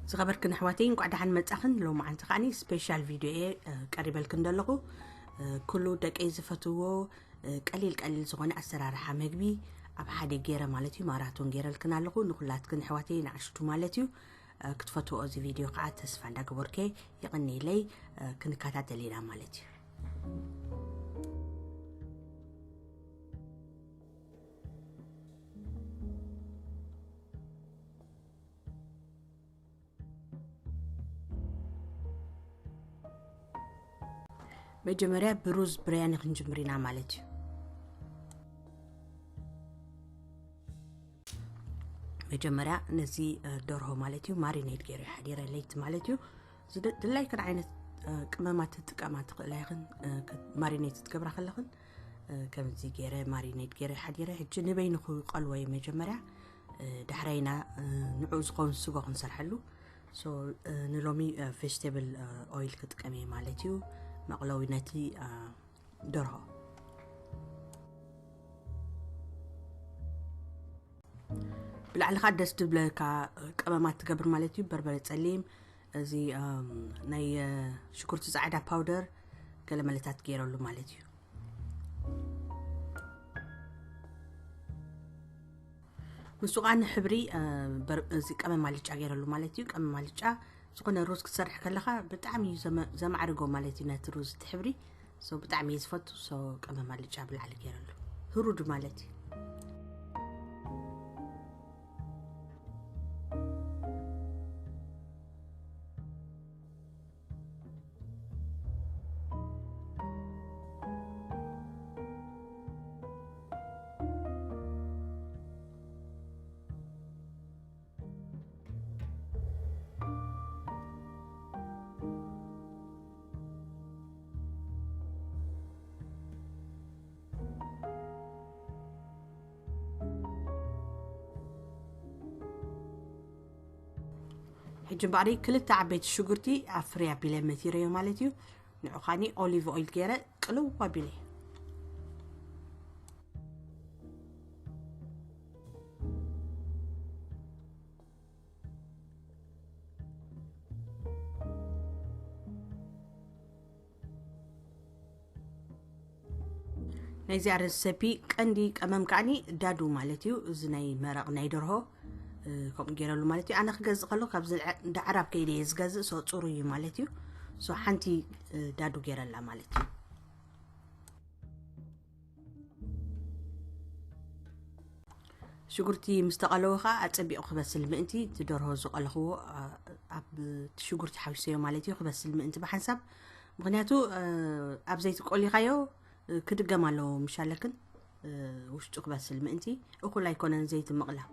ዝኸበርክን ኣሕዋተይ፣ እንቋዕ ደሓን መጻኽን። ሎማዓንቲ ከዓኒ ስፔሻል ቪድዮ እየ፣ እ፣ ቀሪበልክን ዘለኹ። እ፣ ኩሉ ደቀይ ዝፈትዎ፣ እ፣ ቀሊል ቀሊል ዝኾነ ኣሰራርሓ መግቢ ኣብ ሓደ ገይረ ማለት እዩ፣ ማራቶን ገይረልክን ኣለኹ። ንኹላትክን ኣሕዋተይ ንኣሽቱ ማለት እዩ፣ እ፣ ክትፈትዎ እዚ ቪድዮ ከዓ ተስፋ እንዳገበርኩ እየ። የቐንየለይ፣ እ፣ ክንከታተል ኢና ማለት እዩ። መጀመርያ ብሩዝ ብርያኒ ክንጅምር ኢና ማለት እዩ። መጀመርያ ነዚ፣ እ፣ ደርሆ ማለት እዩ ማሪኔት ገይረ ሓዲረ ለይቲ ማለት እዩ። ዝድ-፣ ድላይክን ዓይነት፣ እ፣ ቅመማት ትጥቀማ ትኽእላ ኢኽን፣ እ፣ ክ-፣ ማሪኔት ክትገብራ ከለኽን፣ እ፣ ከምዚ ገይረ ማሪኔት ገይረ ሓዲረ። ሕጂ ንበይኑ ክቐልዎ እየ መጀመርያ፣ እ፣ ዳሕራይና፣ እ፣ ንዕኡ ዝኸውን ስጎ ክንሰርሐሉ። ሶ፣ እ፣ ንሎሚ፣ እ፣ ቬጅቴብል፣ እ፣ ኦይል ክጥቀም እየ ማለት እዩ፣ መቕለዊ ነቲ፣ እ፣ ደርሆ። ብላዕሊ ኸዓ ደስ ዝብለካ ቀመማት ትገብር ማለት እዩ። በርበረ ጸሊም፣ እዚ፣ እም፣ ናይ፣ እ፣ ሽጉርቲ ጻዕዳ ፓውደር፣ ገለ መለታት ገይረሉ ማለት እዩ። ምስኡ ኸዓ ንሕብሪ፣ እ፣ በር-፣ እዚ ቀመም ኣልጫ ገይረሉ ማለት እዩ። ቀመም ኣልጫ ዝኾነ ሩዝ ክትሰርሕ ከለኻ ብጣዕሚ እዩ ዘመ-፣ ዘማዕርጎ ማለት እዩ ነቲ ሩዝ እቲ ሕብሪ። ሶ ብጣዕሚ እየ ዝፈቱ። ሶ ቀመም ኣልጫ ብላዕሊ ገይረሉ፣ ህሩድ ማለት እዩ። ሕጂ እምበኣር ክልተ ዓበይቲ ሽጉርቲ ኣብ ፍርይ ኣቢለ መቲረዮ ማለት እዩ። ንዑ ኸዓኒ ኦሊቭ ኦይል ገይረ ቅልው ኣቢለ። ናይዚኣ ረሰፒ ቀንዲ ቀመም ከዓኒ ዳዱ ማለት እዩ። እዚ ናይ መረቕ ናይ ደርሆ፣ እ፣ ከምኡ ገይረሉ ማለት እዩ። ኣነ ክገዝእ ከለኹ ካብዚ እንዳ ዓራብ ከይደ እየ ዝገዝእ፣ ሶ ጽሩይ እዩ ማለት እዩ። ሶ ሓንቲ፣ እ፣ ዳዱ ገይረላ ማለት እዩ። ሽጉርቲ ምስ ተቐለወ ኸዓ ኣጸቢቑ ክበስል ምእንቲ እቲ ደርሆ ዝቐለኽዎ፣ እ፣ ኣብ እቲ ሽጉርቲ ሓዊሰዮ ማለት እዩ፣ ክበስል ምእንቲ ብሓንሳብ። ምኽንያቱ፣ እ፣ ኣብ ዘይቲ ቆሊኻዮ፣ እ፣ ክድገም ኣለዎ ምሻለክን፣ እ፣ ውሽጡ ክበስል ምእንቲ። እኹል ኣይኮነን ዘይቲ ምቕላው።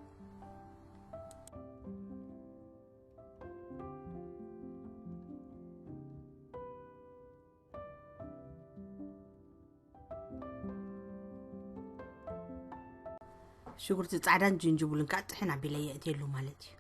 ሽጉርቲ ጻዕዳን ጅንጅብሉን ከዓ ጥሕን ኣቢለ የእትየሉ ማለት እዩ።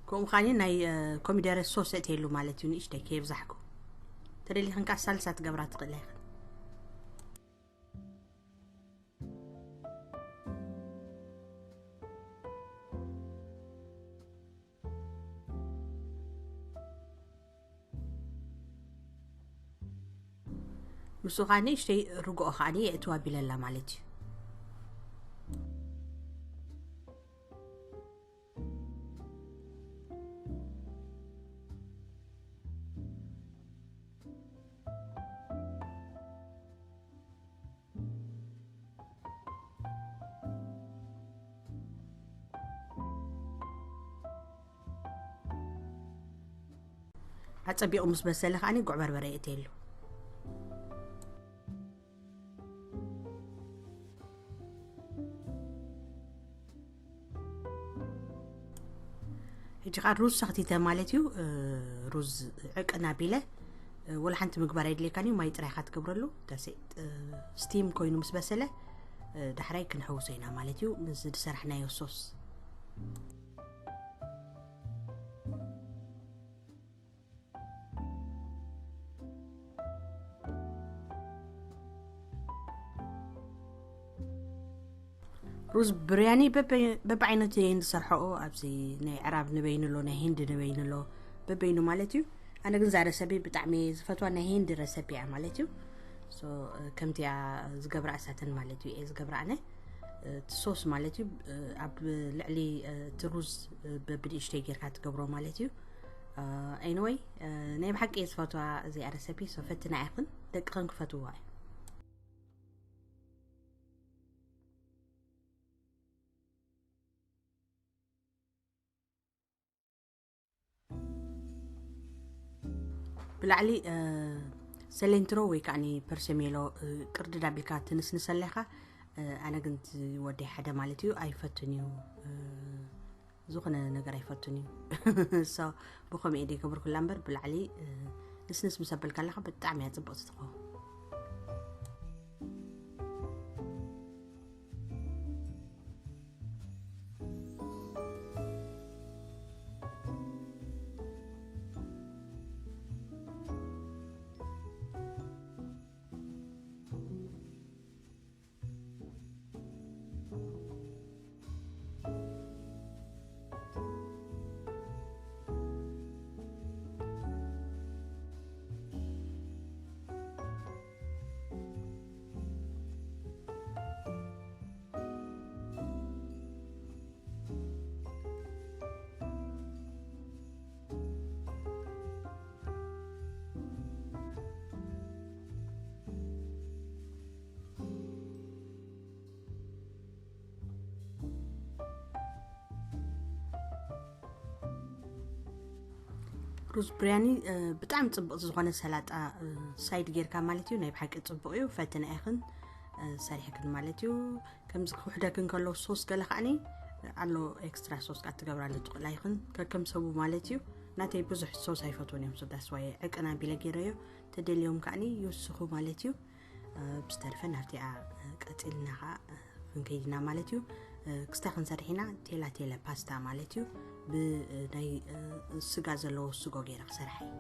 ከምኡ ኸዓኒ ናይ፣ እ፣ ኮሚደረ ሶስ እትየሉ ማለት እዩ፣ ንእሽተይ ከየብዛሕኩ። ተደሊኽን ከኣ ሳልሳ ትገብራ ትኽእላ ኢኽን። ምስኡ ኸዓ ንእሽተይ ርግኦ ኸዓ የእትዋ ቢለላ ማለት እዩ። ኣጸቢቑ ምስ በሰለ ከዓኒ ጉዕ በርበረ የእትየሉ። ሕጂ ከዓ ሩዝ ሰኽቲተ ማለት እዩ። እ፣ ሩዝ ዕቅን ኣቢለ፣ እ፣ ወላ ሓንቲ ምግባር ኣይድልየካን እዩ። ማይ ጥራይ ኢኻ ትገብረሉ። ዳሴ፣ እ፣ ስቲም ኮይኑ ምስ በሰለ፣ እ፣ ዳሕራይ ክንሕውሶ ኢና ማለት እዩ። ምስዚ ዝሰራሕናዮ ሶስ። ሩዝ ብርያኒ በበ-፣ በብዓይነቱ እየ ዝሰርሐኦ። ኣብዚ ናይ ዕራብ ንበይኑ ኣሎ፣ ናይ ሂንዲ ንበይኑ ኣሎ፣ በበይኑ ማለት እዩ። ኣነ ግን እዛ ረሰቢ ብጣዕሚ ዝፈትዋ ናይ ሂንዲ ረሰቢ እያ ማለት እዩ። ሶ፣ ከምቲያ ዝገብራ እሳተን ማለት እዩ፣ እየ ዝገብራ ኣነ። እቲ ሶስ ማለት እዩ፣ ኣብ ልዕሊ እቲ ሩዝ በብንእሽተይ ጌርካ ትገብሮ ማለት እዩ። ኤኒወይ፣ ናይ ብሓቂ እየ ዝፈትዋ እዚኣ ረሰቢ። ሶ፣ ፈትና ኢኽን፣ ደቅኽን ክፈትዋ እዩ። ብላዕሊ፣ እ፣ ሰሌንትሮ ወይ ከዓኒ ፐርሰሜሎ፣ እ፣ ቅርድድ ኣቢልካ ትንስንሰላ ኢኻ። እ፣ ኣነ ግን እቲ ወደይ ሓደ ማለት እዩ ኣይፈቱን እዩ። እ፣ ዝኾነ ነገር ኣይፈቱን እዩ። ሶ፣ ብኸምኡ እየ ዘይገብርኩላ እምበር ብላዕሊ፣ እ፣ ንስንስ ምስ ኣበልካ ኣለኻ ብጣዕሚ እያ ጽብቕቲ ትኸውን። ሩዝ ብርያኒ፣ እ፣ ብጣዕሚ ጽቡቕ ዝኾነ ሰላጣ፣ እ፣ ሳይድ ጌርካ ማለት እዩ። ናይ ብሓቂ ጽቡቕ እዩ። ፈትና ኢኽን፣ እ፣ ሰሪሕክን ማለት እዩ። ከምዚ ክውሕደክን ከሎ ሶስ ገለ ከዓኒ ኣሎ፣ ኤክስትራ ሶስ ከኣ ትገብራሉ ትኽእላ ኢኽን፣ ከከም ሰቡ ማለት እዩ። ናተይ ብዙሕ ሶስ ኣይፈትዎን እዮም፣ ሶ ዳስ ዋይ ዕቅን ኣቢለ ገይረዮ። ተደልዮም ከዓኒ ይውስኹ ማለት እዩ። እ፣ ብዝተረፈ ናብቲኣ፣ እ፣ ቀጺልና ኸዓ፣ እ፣ ክንከይድ ኢና ማለት እዩ። እ፣ ክስታይ ክንሰርሕ ኢና፣ ቴላ ቴለ ፓስታ ማለት እዩ። ብ-፣ እ፣ ናይ፣ እ፣ ስጋ ዘለዎ ስጎ ገይረ ክሰርሐ እዩ።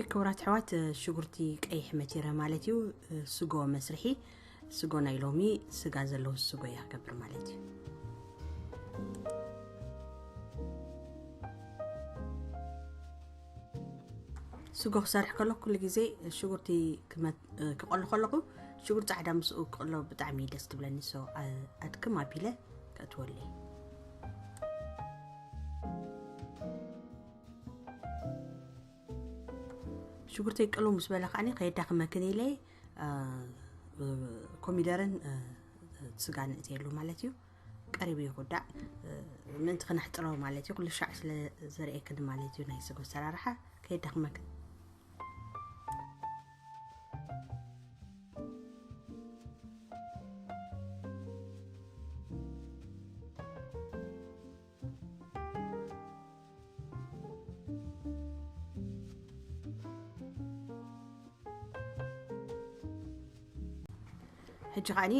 ክቡራት ኣሕዋት፣ ሽጉርቲ ቀይሕ መቲረ ማለት እዩ። ስጎ መስርሒ፣ ስጎ ናይ ሎሚ ስጋ ዘለዎ ስጎ እያ ክገብር ማለት እዩ። ስጎ ክሰርሕ ከለኹ ኩሉ ግዜ ሽጉርቲ ክመ-፣ ክቐሉ ከለኹ ሽጉርቲ ጻዕዳ ምስኡ ክቕሎ ብጣዕሚ ደስ ትብለኒ። ሶ፣ ኣ-፣ ኣድክም ኣቢለ ከእትወሉ እየ። ሽጉርተይ ቅልው ምስ በለ ከዓኒ ከየዳኽመክን ኢለ፣ እ፣ ኮሚደረን፣ እ፣ ስጋ ንእትየሉ ማለት እዩ። ቀሪቡ ይኹዳእ ምእንቲ ክነሕጥሮ ማለት እዩ። ኩሉ ሻዕ ስለ ዘርእየክን ማለት እዩ ናይ ስጎ ሰራርሓ ከየዳኽመክን። ሕጂ ከዓኒ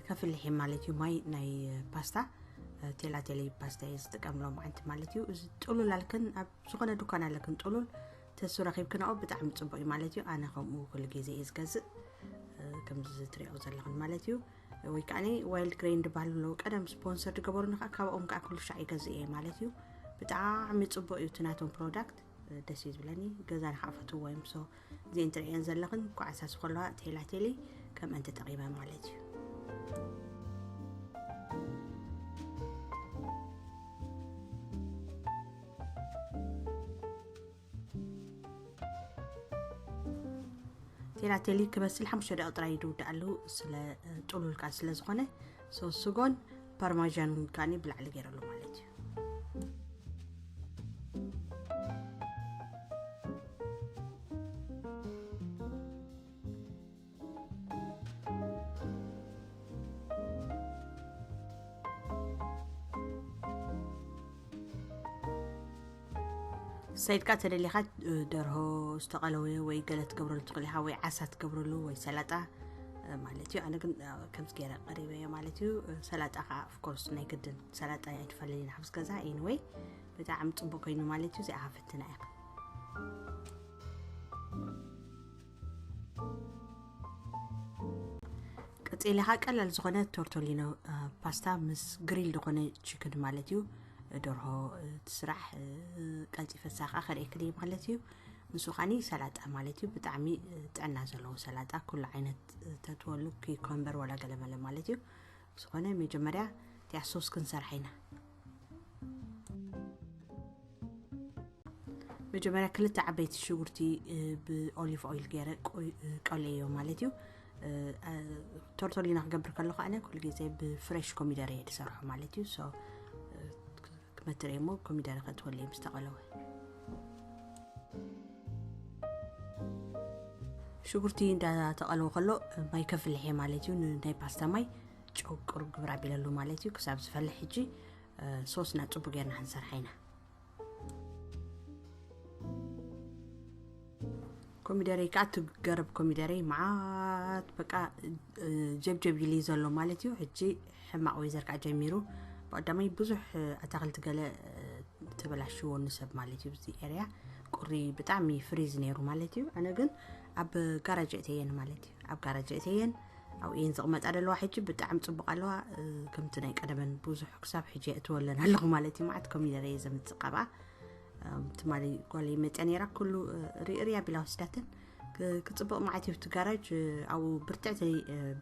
ከፍልሕ ማለት እዩ። ማይ ናይ ፓስታ ቴላቴሊ ፓስታ እየ ዝጥቀም ሎማዓንቲ ማለት እዩ። እዚ ጥሉል ኣልክን ኣብ ዝኾነ ድኳን ኣለክን ጥሉል ተሱ ረኺብክን ኣብኡ ብጣዕሚ ፅቡቅ እዩ ማለት እዩ። ኣነ ከምኡ ኩሉ ግዜ እየ ዝገዝእ ከምዚ ትሪኦ ዘለኽን ማለት እዩ። ወይ ከዓ ዋይልድ ግሬን ዝበሃሉ ኣለዉ፣ ቀደም ስፖንሰር ዝገበሩኒ ከዓ ካብኦም ከዓ ኩሉ ሻዕ ይገዝእ እየ ማለት እዩ። ብጣዕሚ ፅቡቅ እዩ እቲ ናቶም ፕሮዳክት፣ ደስ እዩ ዝብለኒ። ገዛ ንካዓ ፈትዎ እዮም። ሶ እዚአን ትርእየን ዘለኽን ኳዕሳስ ከለዋ ቴላቴሊ ከምአን ተጠቂመ ማለት እዩ። ቴላቴሊ ክበስል ሓሙሽተ ደቂ ጥራይ ይድውዳእ ኣለዉ፣ ስለ ጥሉል ከዓ ስለ ዝኾነ። ሶ ስጎን ፓርማጃን ከዓኒ ብላዕሊ ገይረሉ ማለት እዩ። ሰይድካ ተደሊኻ ደርሆ ዝተቐለወ ወይ ገለ ትገብረሉ ትኽእል ኢኻ፣ ወይ ዓሳ ትገብረሉ ወይ ሰላጣ ማለት እዩ። ኣነ ግን ከምዚ ገይረ ቀሪበዮ ማለት እዩ። ሰላጣ ከዓ ኦፍኮርስ ናይ ግድን ሰላጣ ኣይትፈለሊና ኣብዚ ገዛ። ኤኒወይ ብጣዕሚ ፅቡቅ ኮይኑ ማለት እዩ። እዚኣ ፈትና ኢኻ። ቀፂለኻ ቀላል ዝኾነ ቶርቶሊኖ ፓስታ ምስ ግሪል ዝኾነ ቺክን ማለት እዩ። ደርሆ እቲ ስራሕ ቀልጢፈ ሳኻ ከርእየክን እየ ማለት እዩ። ንሱ ኻኒ ሰላጣ ማለት እዩ። ብጣዕሚ ጥዕና ዘለዎ ሰላጣ፣ ኩሉ ዓይነት ተትወሉ፣ ኪኮምበር ዋላ ገለመለ ማለት እዩ። ዝኾነ መጀመርያ እቲኣ ሶስ ክንሰርሓ ኢና። መጀመርያ ክልተ ዓበይቲ ሽጉርቲ ብኦሊቭ ኦይል ገይረ ቆይ- ቀለዮ ማለት እዩ። ቶርቶሊና ክገብር ከለኹ ኣነ ኩሉ ግዜ ብፍሬሽ ኮሚደረ እየ ዝሰርሖ ማለት እዩ። ሶ ክመትር እየ እሞ ኮሚደረ ከእትወሉ እየ ምስ ተቐለወ። ሽጉርቲ እንዳተቐለወ ከሎ ማይ ከፍልሕ እየ ማለት እዩ። ንናይ ፓስታ ማይ ጨው ቅሩብ ግብር ኣቢለሉ ማለት እዩ። ክሳብ ዝፈልሕ ሕጂ ሶስና ፅቡቅ ጌርና ክንሰርሓ ኢና። ኮሚደረይ ከዓ እቲ ገረብ ኮሚደረይ መዓት በቃ ጀብጀብ ኢሉ ዘሎ ማለት እዩ። ሕጂ ሕማቅ ወይዘር ከዓ ጀሚሩ። ብቀዳማይ ብዙሕ ኣታክልቲ ገለ ተበላሽዎ ንሰብ ማለት እዩ። እዚ ኤርያ ቁሪ ብጣዕሚ ፍሪዝ ነይሩ ማለት እዩ። ኣነ ግን ኣብ ጋራጅ እተየን ማለት እዩ። ኣብ ጋራጅ እተየን ኣብኡ እየን ዝቕመጣ ዘለዋ። ሕጂ ብጣዕሚ ፅቡቅ ኣለዋ። ከምቲ ናይ ቀደመን ብዙሕ ክሳብ ሕጂ እትወለን ኣለኹ ማለት እዩ። መዓት ኮሚደረ እየ ዘምፅእ ካብኣ። ትማሊ ጓለይ መፅያ ነይራ፣ ኩሉ ሪእርያ ቢላ ወስዳተን። ክፅብቕ መዓት እዩ እቲ ጋራጅ። ኣብኡ ብርትዕቲ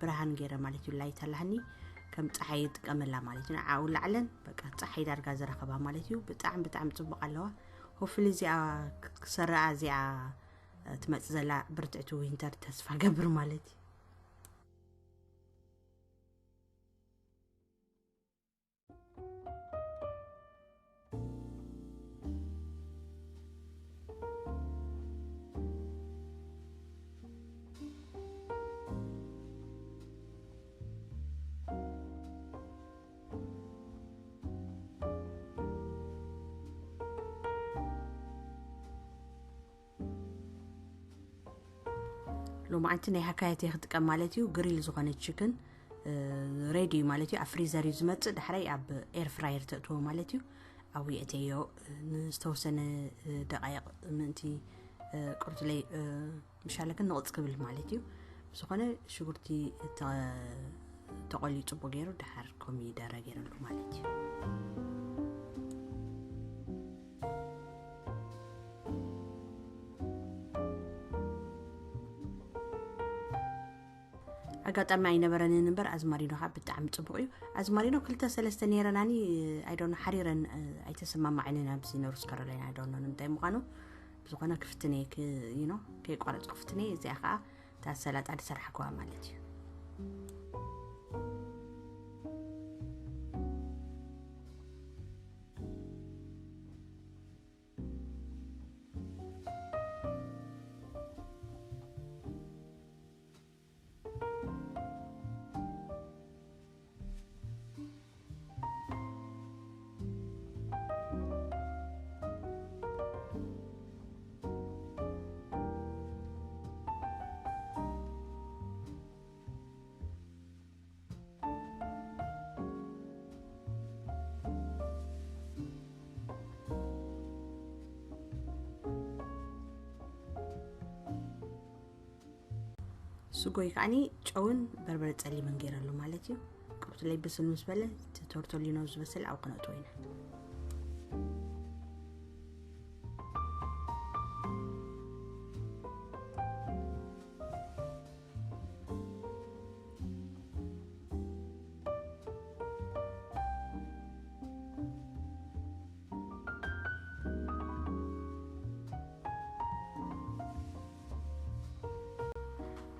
ብርሃን ገይረ ማለት እዩ፣ ላይት ኣላሃኒ ከም ፀሓይ ይጥቀመላ ማለት እዩ። ንዓኡ ላዕለን በቃ ፀሓይ ዳርጋ ዝረኸባ ማለት እዩ። ብጣዕሚ ብጣዕሚ ፅቡቕ ኣለዋ። ሆፍሊ እዚኣ ክሰርኣ እዚኣ ትመፅእ ዘላ ብርትዕቲ ዊንተር ተስፋ ገብር ማለት እዩ። ሎማዓንቲ ናይ ሃካየት እየ ክጥቀም ማለት እዩ። ግሪል ዝኾነ ቺክን ሬዲ እዩ ማለት እዩ። ኣብ ፍሪዘር እዩ ዝመፅእ፣ ዳሕራይ ኣብ ኤር ፍራየር ተእትዎ ማለት እዩ። ኣብ የእተዮ ንዝተወሰነ ደቃይቕ ምእንቲ ቁርትለይ ምሻለክን ንቕፅ ክብል ማለት እዩ። ብዝኾነ ሽጉርቲ ተቆልዩ ፅቡቅ ገይሩ ድሓር ኮሚደረ ገይረሉ ማለት እዩ። ኣጋጣሚ ኣይነበረንን እምበር ኣዝማሪኖ ከዓ ብጣዕሚ ፅቡቅ እዩ። ኣዝማሪኖ ክልተ ሰለስተ ነይረናኒ ኣይዶኖ ሓሪረን ኣይተሰማማዕንን ኣብዚ ኖርስ ካሮላይና ኣይዶኖ ንምንታይ ምዃኑ። ብዝኾነ ክፍትነ ይኖ ከይቋረፅ ክፍትነ እዚኣ ከዓ እታ ሰላጣ ዝሰራሕክዋ ማለት እዩ። ስጎይ ከዓኒ ጨውን በርበረ ጸሊምን ገይረሉ ማለት እዩ። ቁርብትለይ ብስል ምስ በለ፣ እቲ ቶርቶሊኖ ዝበሰለ ኣብኡ ክነእትዎ ኢና።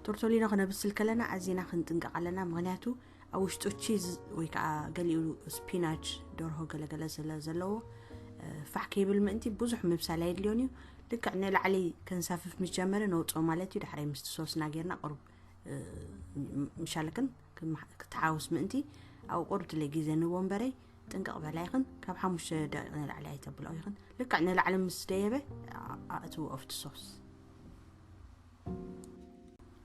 ቶርቶሊኖ ክነብስል ከለና ኣዚና ክንጥንቀቕ ኣለና፣ ምኽንያቱ ኣብ ውሽጡ ቺዝ ወይ ከዓ ገሊኡ ስፒናች፣ ደርሆ ገለገለ ስለ ዘለዎ፣ እ፣ ፋሕ ከይብል ምእንቲ ብዙሕ ምብሳል ኣይድልዮን እዩ። ልክዕ ንላዕሊ ከንሳፍፍ ምስ ጀመረ ነውፅኦ ማለት እዩ። ዳሕራይ ምስቲ ሶስና ጌርና ቁሩብ፣ እ፣ ምሻለክን ክመሓ-፣ ክተሓውስ ምእንቲ ኣብ ቁሩብ ትለይ ግዜ ንቦ እምበረይ ጥንቅቕ በላ ይኽን ካብ ሓሙሽተ ደቂቕ ንላዕሊ ኣይተብልኦ ይኽን። ልክዕ ንላዕሊ ምስ ደየበ ኣ-፣ ኣእትዎ ኣብቲ ሶስ።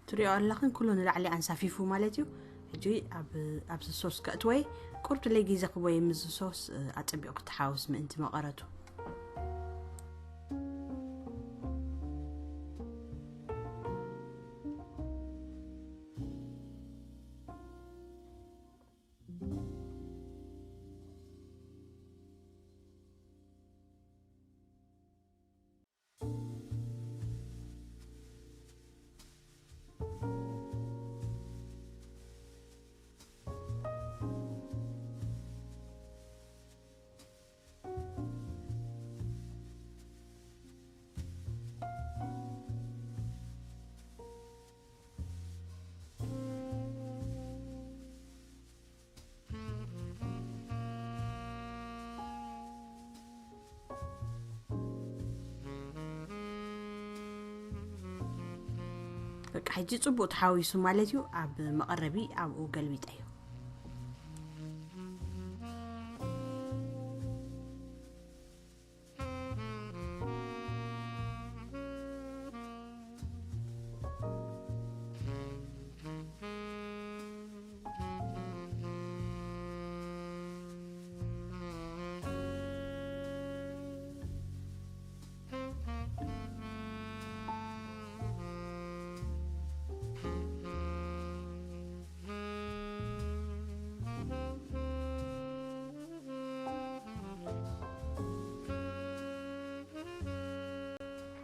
ትሪኦ ኣለኽን ኩሉ ንላዕሊ ኣንሳፊፉ ማለት እዩ። ሕጂ ኣብ-፣ ኣብዚ ሶስ ከእትወይ ቁርብትለይ ግዜ ክቦየ ምስ ሶስ፣ እ፣ ኣጸቢቑ ክተሓውስ ምእንቲ መቐረቱ። በቃ ሕጂ ጽቡቕ ተሓዊሱ ማለት እዩ። ኣብ መቐረቢ ኣብኡ ገልቢጠዮ።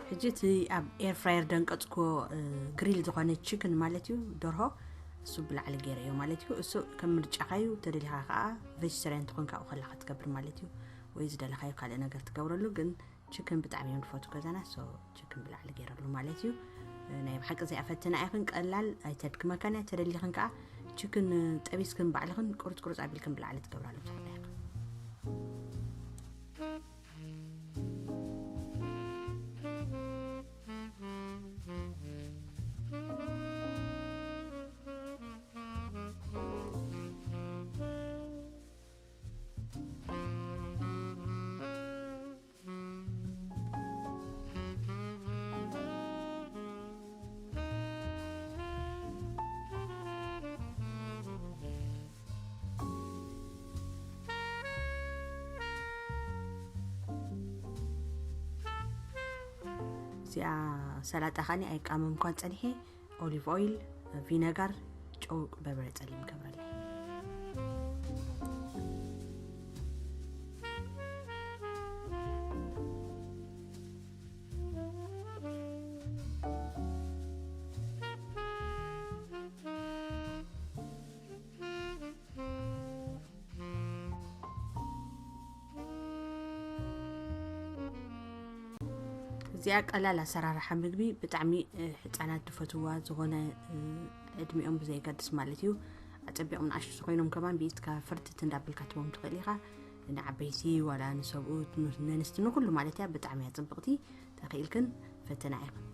ሕጂ እቲ ኣብ ኤር ፍራየር ደንቀጽክዎ፣ እ፣ ግሪል ዝኾነ ቺክን ማለት እዩ፣ ደርሆ፣ እሱ ብላዕሊ ገይረዮ ማለት እዩ። እሱ ከም ምርጫኻ እዩ። ተደሊኻ ከኣ ቬጅተሪያን ትኾን ካብኡ ከለኻ ትገብር ማለት እዩ። ወይ ዝደለኻዮ ካልእ ነገር ትገብረሉ፣ ግን ቺክን ብጣዕሚ እዮም ዝፈትዉ ገዛና። ሶ ቺክን ብላዕሊ ገይረሉ ማለት እዩ። እ፣ ናይ ብሓቂ እዚኣ ፈትና ኢኽን፣ ቀላል ኣይተድክመካን እያ። ተደሊኽን ከኣ ቺክን ጠቢስክን ባዕልኽን ቁርጽ ቁርጽ ኣቢልክን ብላዕሊ ትገብራሉ ትኽእላ ኢኽን። እዚኣ ሰላጣ ኸኒ ኣይቃመምኳን ጸኒሐ። ኦሊቭ ኦይል፣ ቪነጋር፣ ጨው፣ በርበረ ጸሊም ገብረለይ። እዚኣ ቀላል ኣሰራርሓ ምግቢ ብጣዕሚ፣ እ፣ ህፃናት ዝፈትዋ ዝኾነ፣ እ፣ ዕድሚኦም ብዘየገድስ ማለት እዩ። ኣፀቢቖም ንኣሽቱ ዝኾይኖም ከማን ብኢድካ ፍርትት እንዳበልካ ትቦም ትኽእል ኢኻ። ንዓበይቲ ዋላ ንሰብኡት ን-፣ ነንስቲ ንኩሉ ማለት እያ። ብጣዕሚ እያ ፅብቕቲ። ተኽኢልክን ፈተና ኢኽን።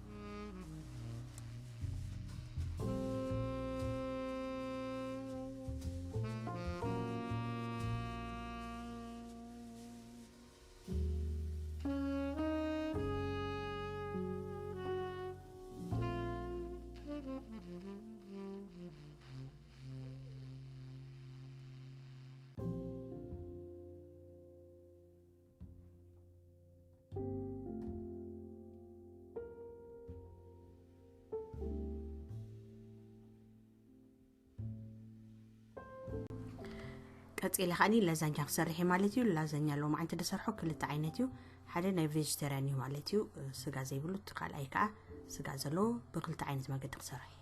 ቀፂለ ከዓኒ ላዛኛ ክሰርሕ እየ ማለት እዩ። ላዛኛ ሎማዓንቲ ዝሰርሖ ክልተ ዓይነት እዩ። ሓደ ናይ ቬጀተርያን እዩ ማለት እዩ፣ ስጋ ዘይብሉ፣ እቲ ካልኣይ ከዓ ስጋ ዘለዎ። ብክልተ ዓይነት መገዲ ክሰርሕ እየ።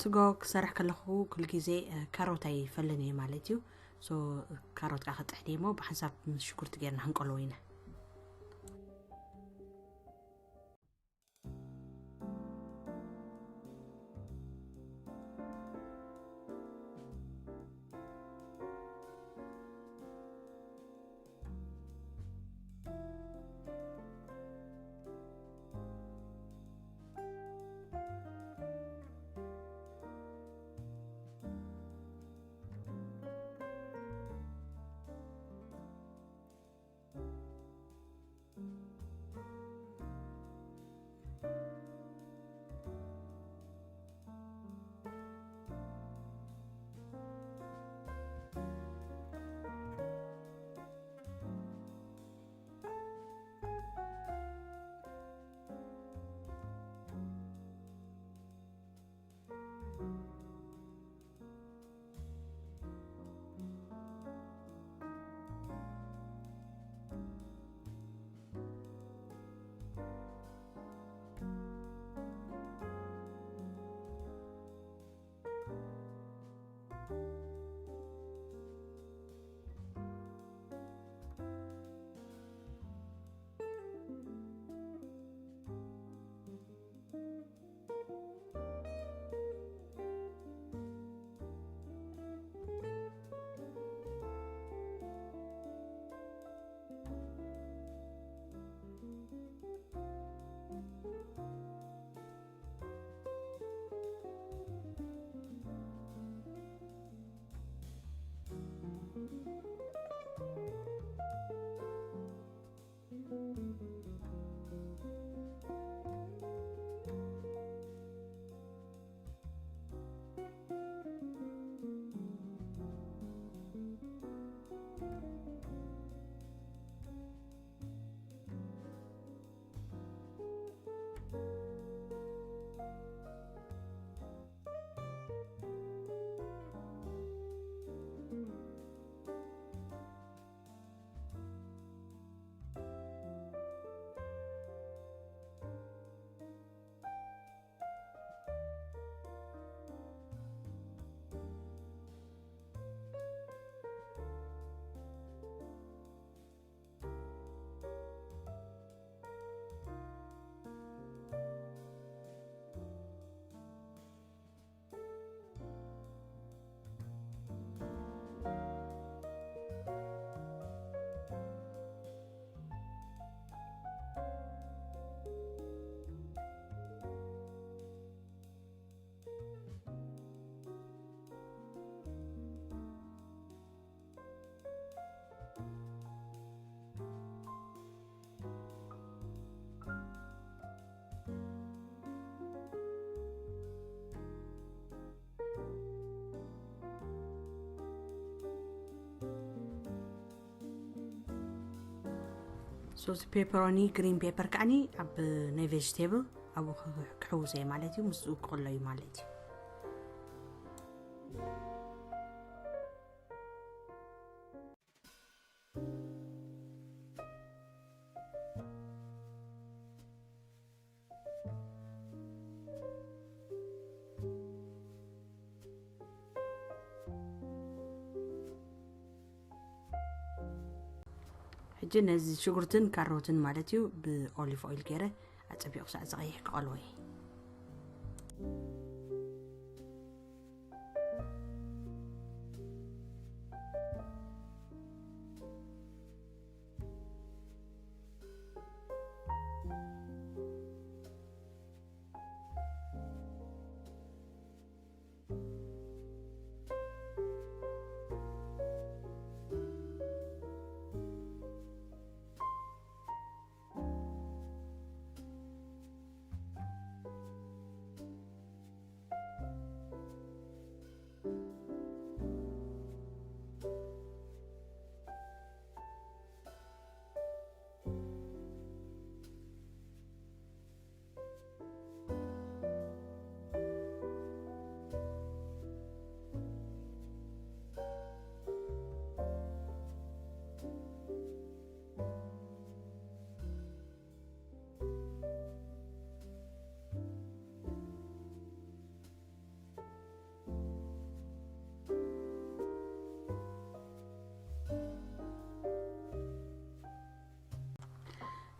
ስጎ ክሰርሕ ከለኹ ኩሉ ግዜ ካሮት ኣይፈልን እየ ማለት እዩ። ሶ ካሮት ከዓ ክጥሕን እየ እሞ ብሓንሳብ ምስ ሽጉርቲ ጌርና ክንቀልዎ ኢና። እዚ ፔፐሮኒ ግሪን ፔፐር ከዓኒ ኣብ ናይ ቬጅቴብል ኣብኡ ክሕውሰ ማለት እዩ፣ ምስኡ ክቕሎ እዩ ማለት እዩ። ሕጂ ነዚ ሽጉርትን ካሮትን ማለት እዩ ብኦሊቭ ኦይል ገይረ ኣጸቢቑ ሳዕ ዝቐይሕ ክቐልዎ እየ።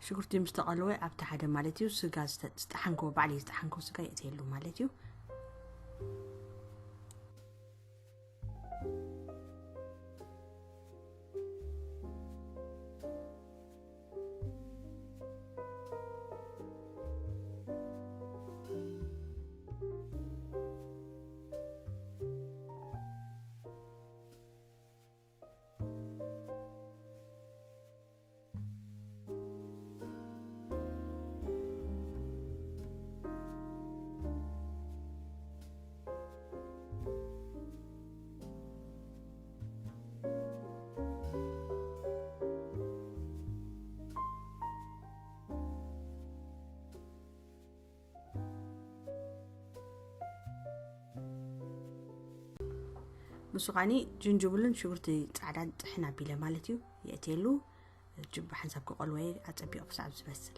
ሽጉርቲ ምስ ተቐለወ ኣብቲ ሓደ ማለት እዩ ስጋ ዝተ- ዝጠሓንክዎ ባዕለይ ዝጠሓንክዎ ስጋ የእትየሉ ማለት እዩ። ንሱ ኸዓኒ ጅንጅብልን ሽጉርቲ ጻዕዳን ጥሕን ኣቢለ ማለት እዩ የእትየሉ። ጅብ ሓንሳብ ክቐልወ ኣጸቢቑ ክሳብ ዝበስል።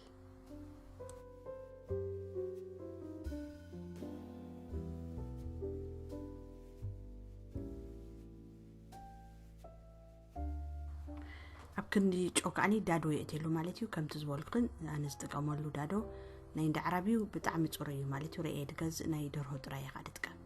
ኣብ ክንዲ ጨው ከዓኒ ዳዶ የእትየሉ ማለት እዩ። ከምቲ ዝበልኩን ኣነ ዝጥቀመሉ ዳዶ ናይ እንዳ ዓራብ እዩ፣ ብጣዕሚ ጽሩይ እዩ ማለት እዩ። ርኤ ድገዝእ ናይ ደርሆ ጥራይ እየ ከዓ ድጥቀም።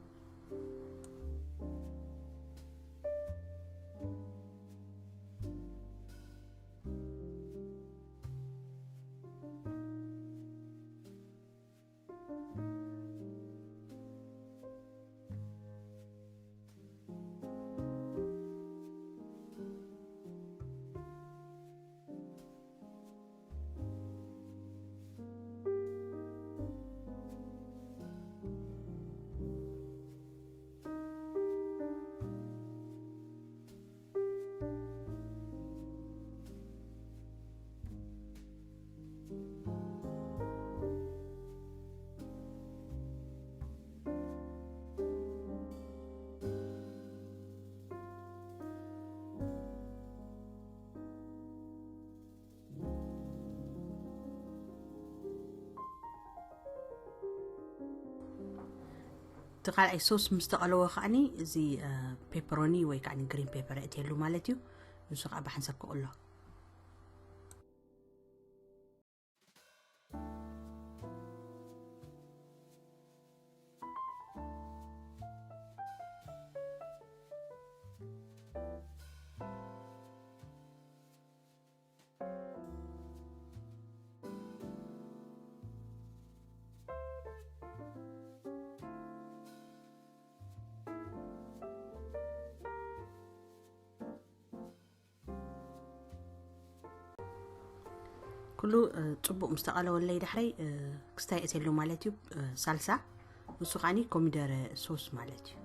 እቲ ካልኣይ ሶስ ምስ ተቐለወ ከዓኒ እዚ ፔፐሮኒ ወይ ከዓ ግሪን ፔፐር እትየሉ ማለት እዩ። ንሱ ከዓ ብሓንሳብ ክቕሎ። ኩሉ ጽቡቕ ምስ ተቐለወለይ ዳሕረይ ክስታይ እትሉ ማለት እዩ። ሳልሳ ንሱ ከዓኒ ኮሚደረ ሶስ ማለት እዩ።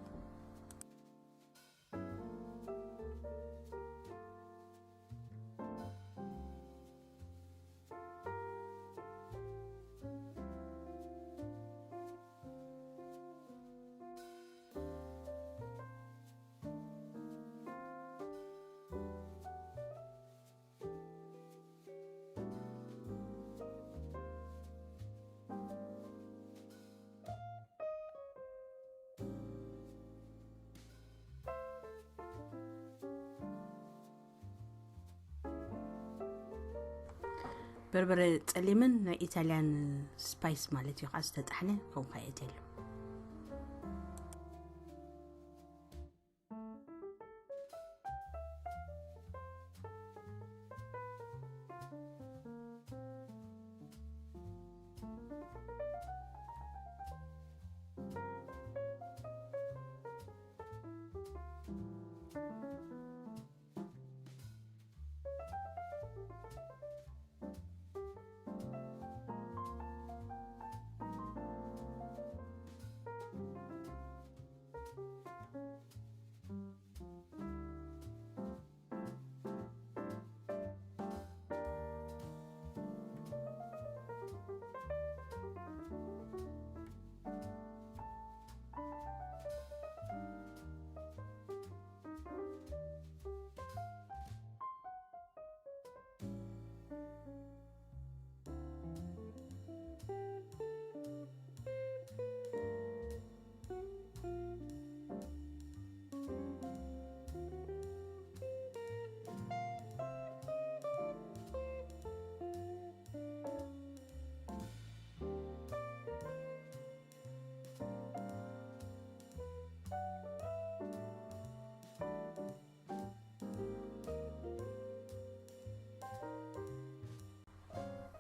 በርበረ ጸሊምን ናይ ኢታልያን ስፓይስ ማለት እዩ፣ ከዓ ዝተጣሕነ ከምኡ ከኣ የእትየሉ።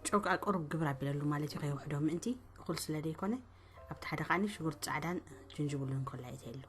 ጨው ከዓ ቁሩብ ግብር ኣቢለሉ ማለት እዩ፣ ከይውሕዶ ምእንቲ። እኹል ስለ ዘይኮነ ኣብቲ ሓደ ከዓኒ ሽጉርቲ ፃዕዳን ጅንጅብሉን ኮላ የእትየሉ።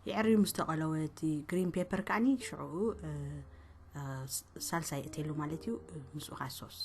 የዕርዩ ምስ ተቐለወ እቲ ግሪን ፔፐር ከዓኒ ሽዑኡ፣ እ፣ እ፣ ስ-፣ ሳልሳ የእትየሉ ማለት እዩ። እ፣ ምስኡ ከዓ ሶስ።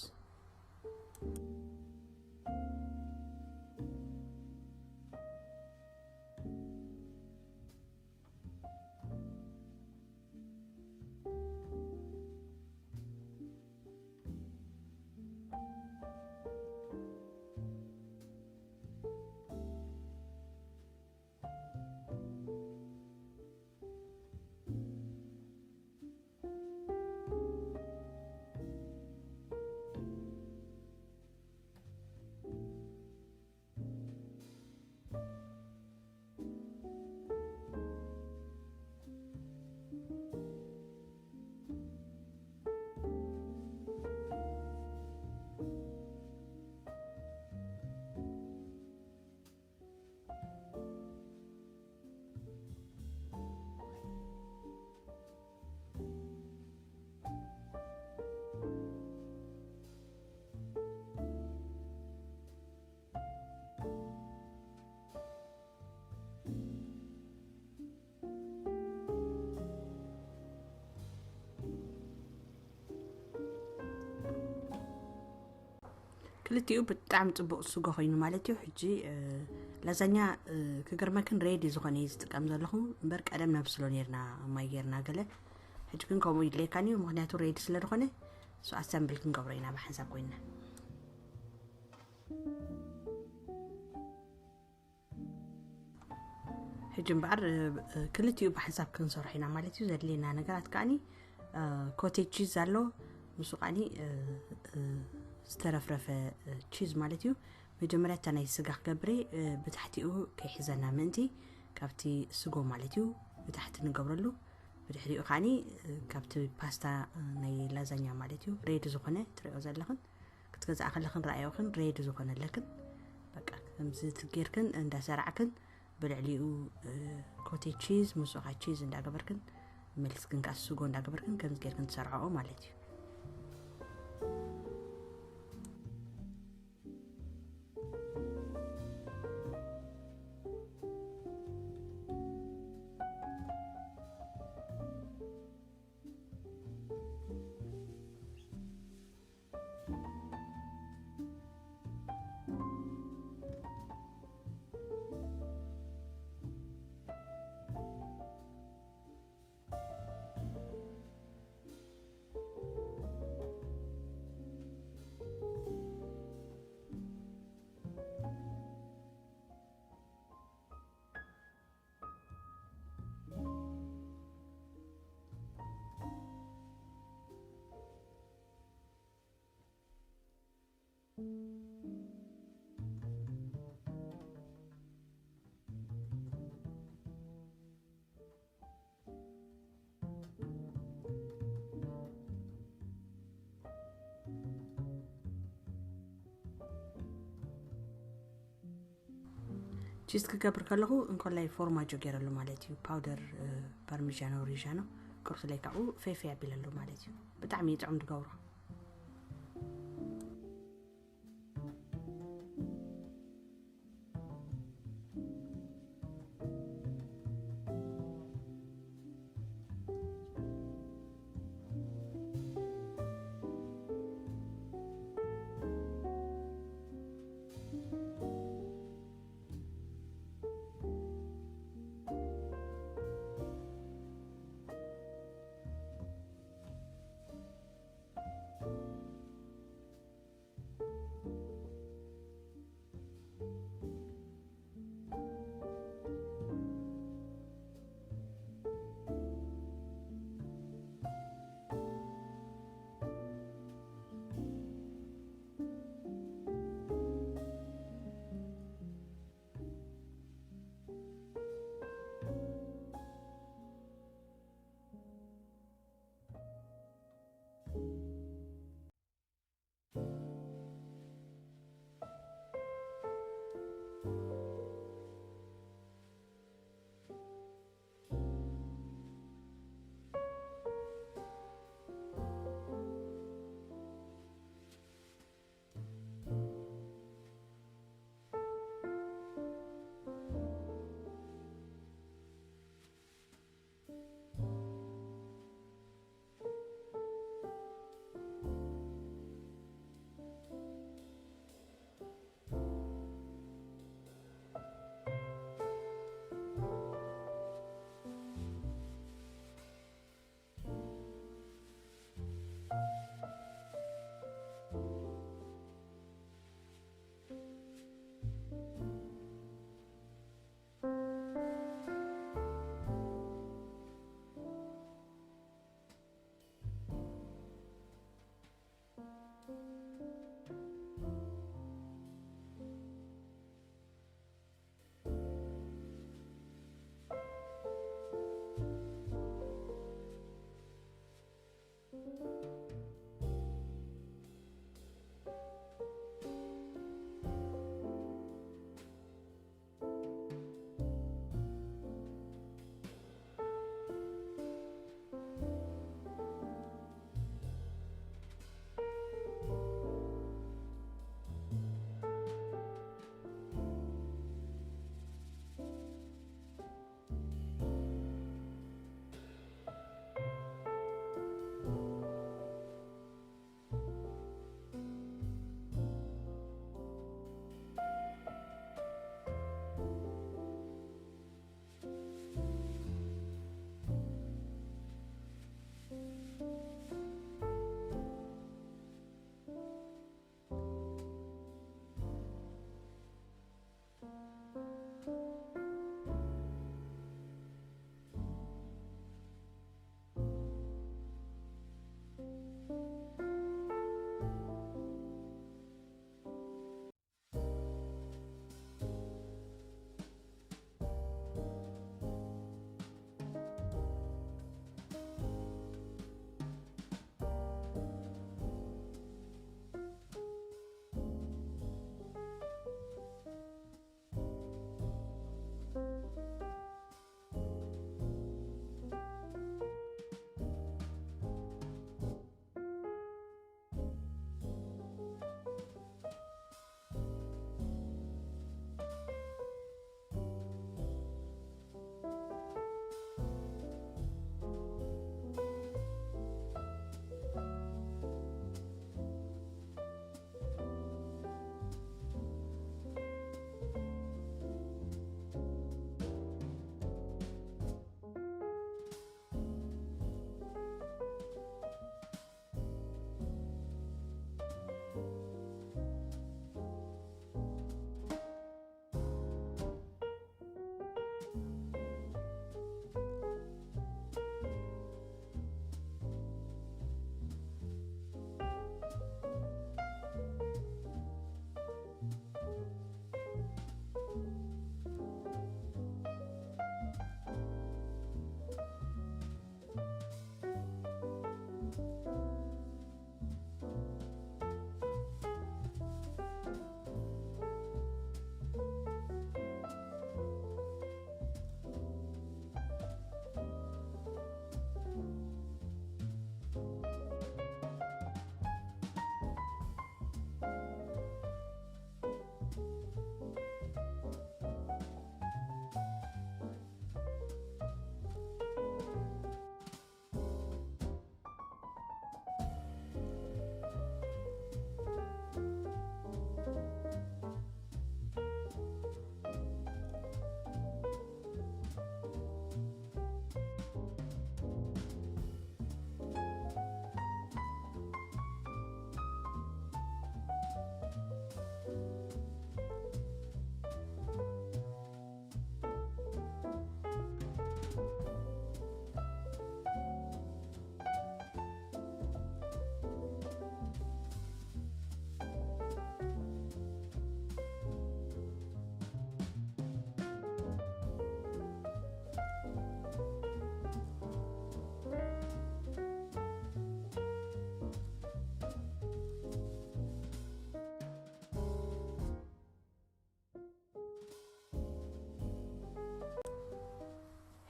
ክልቲኡ ብጣዕሚ ጽቡቕ ስጎ ኮይኑ ማለት እዩ። ሕጂ፣ እ፣ ላዛኛ፣ እ፣ ክገርመክን ሬዲ ዝኾነ እዩ ዝጥቀም ዘለኹ እምበር ቀደም ነብስሎ ነርና ማይ ጌርና ገለ። ሕጂ ግን ከምኡ ይድለየካን እዩ፣ ምኽንያቱ ሬዲ ስለ ዝኾነ እሱ ኣሰምብል ክንገብሮ ኢና ብሓንሳብ ኮይንና። ሕጂ እምበኣር፣ እ፣ እ፣ ክልቲኡ ብሓንሳብ ክንሰርሖ ኢና ማለት እዩ። ዘድልየና ነገራት ከዓኒ፣ እ፣ ኮቴጅ ቺዝ ኣሎ፣ ምስኡ ከዓኒ፣ እ፣ እ፣ ዝተረፍረፈ፣ እ፣ ቺዝ ማለት እዩ። መጀመርያ እታ ናይ ስጋ ክገብር እየ፣ እ፣ ብታሕቲኡ ከይሕዘና ምእንቲ ካብቲ ስጎ ማለት እዩ ብታሕቲ ንገብረሉ። ብድሕሪኡ ከዓኒ፣ እ፣ ካብቲ ፓስታ፣ እ፣ ናይ ላዛኛ ማለት እዩ ሬዲ ዝኾነ ትሪኦ ዘለኽን ክትገዝኣ ከለኽን ረኣዮኽን ሬዲ ዝኾነ ኣለክን። በቃ ከምዚ ትጌርክን እንዳሰራዕክን ብልዕሊኡ፣ እ፣ ኮቴጅ ቺዝ፣ ምስኡ ቺዝ እንዳገበርክን፣ መልስክን ከኣ ስጎ እንዳገበርክን ከምዚ ጌርክን ትሰርዖኦ ማለት እዩ። ቺዝ ክገብር ከለኹ እንኮላይ ፎርማጆ ገይረሉ ማለት እዩ። ፓውደር ፓርሚጃኖ ሪጃኖ ቁርስለይ ካብኡ ፈይፈይ ኣቢለሉ ማለት እዩ። ብጣዕሚ እዩ ጥዑም ትገብሮ።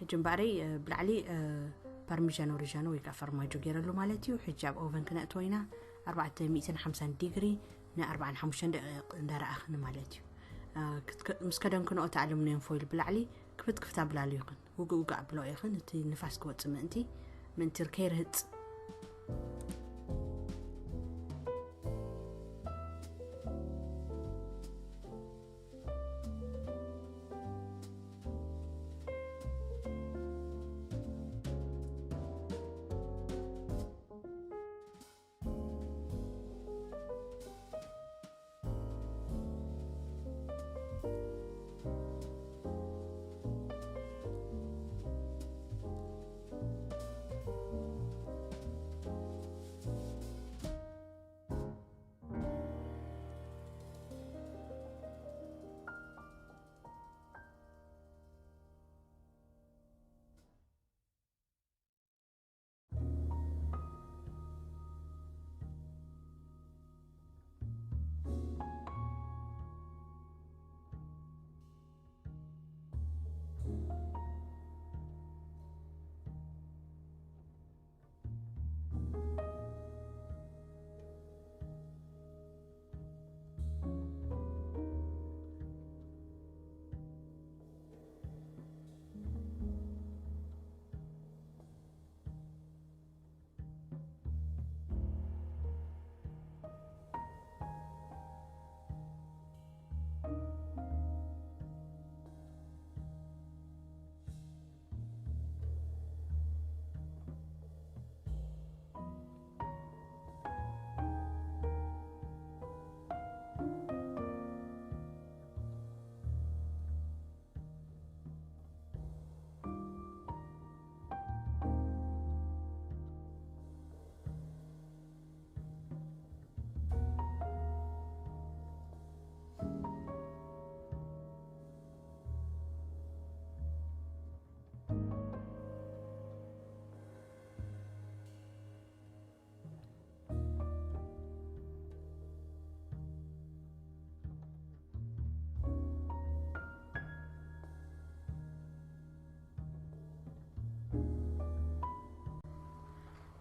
ሕጂ እምበኣረይ ብላዕሊ ፓርሚጃኖ ሪጃኖ ወይ ከዓ ፈርማጆ ገይረሉ ማለት እዩ። ሕጂ ኣብ ኦቨን ክነእትዎ ኢና። ኣርባዕተ ሚእትን ሓምሳን ዲግሪ ን ኣርባዓን ሓሙሽተን ደቂቕ እንዳረኣኽን ማለት እዩ። ምስ ከደንክንኦ እቲ ኣሉሚንየም ፎይል ብላዕሊ ክፍት ክፍት ኣብላሉ ይኹን፣ ውግእ ውግእ ኣብሎ ይኹን፣ እቲ ንፋስ ክወፅእ ምእንቲ ምእንቲ ከይርህፅ።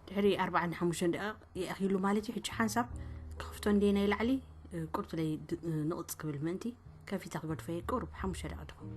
ድሕሪ ኣርባዓን ሓሙሽተን ደቂቕ የኣኺሉ ማለት እዩ። ሕጂ ሓንሳብ ክኽፍቶ እንደ ናይ ላዕሊ ቁርብ ለይ ንቕፅ ክብል ምእንቲ ከፊታ ክገድፎ እየ። ቁርብ ሓሙሽተ ደቂቕ ድኸውን።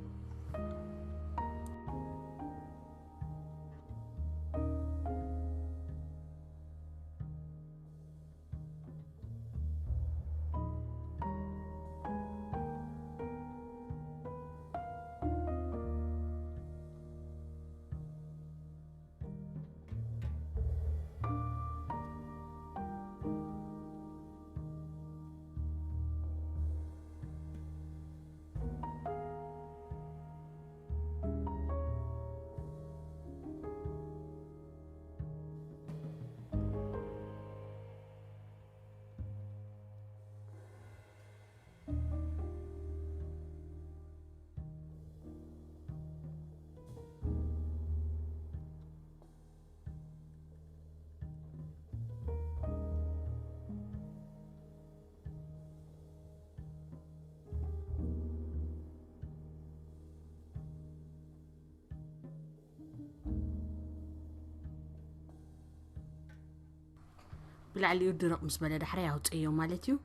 ብላዕሊኡ ድርቕ ምስ በለ ዳሕራይ ኣውፅእዮ ማለት እዩ።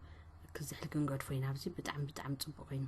ክዝሕል ክንገድፎ ኢና። ኣብዚ ብጣዕሚ ብጣዕሚ ፅቡቅ ኮይኑ።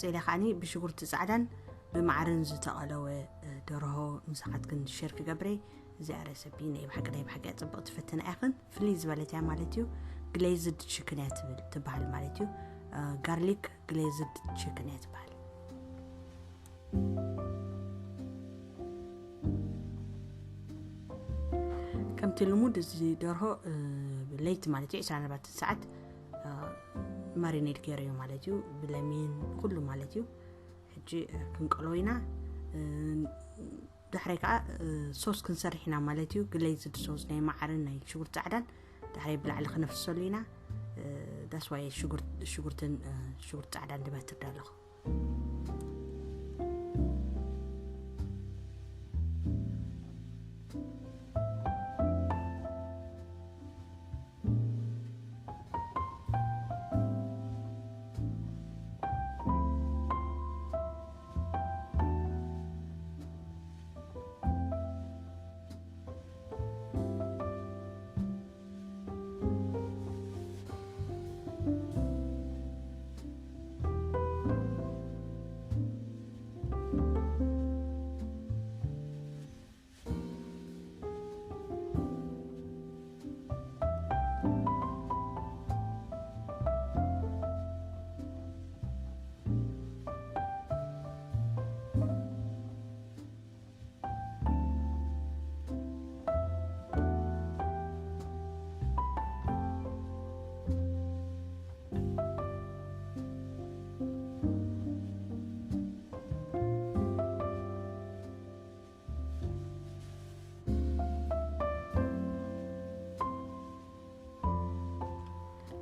ቀፂለ ከዓኒ ብሽጉርቲ ፃዕዳን ብማዓርን ዝተቐለወ ደርሆ ምሳኻትክን ሸር ክገብረ። እዚኣ ረሰፒ ናይ ብሓቂ ናይ ብሓቂ እያ ፅብቕቲ፣ ፈተና ኢኽን። ፍልይ ዝበለት እያ ማለት እዩ። ግሌዝድ ቺክን እያ ትብል ትበሃል ማለት እዩ። ጋርሊክ ግሌዝድ ቺክን እያ ትበሃል። ከምቲ ልሙድ እዚ ደርሆ ለይቲ ማለት እዩ፣ ዕስራን ኣርባዕተን ሰዓት ማሪኔድ ገይረዮ ማለት እዩ። ብለሚን ኩሉ ማለት እዩ። ሕጂ ክንቀሎ ኢና። ዳሕራይ ከዓ ሶስ ክንሰርሕ ኢና ማለት እዩ። ግሌዝድ ሶስ ናይ መዓርን ናይ ሽጉርቲ ፃዕዳን ዳሕራይ ብላዕሊ ክነፍሰሉ ኢና። ዳስዋይ ሽጉርትን ሽጉርቲ ፃዕዳን ድበትር ኣለኹ።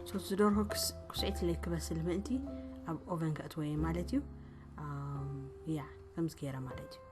ሶስ ዝደርሆ ክስዒት ለይ ክበስል ምእንቲ ኣብ ኦቨን ከእትወየ ማለት እዩ። ያ ከምዚ ገይረ ማለት እዩ።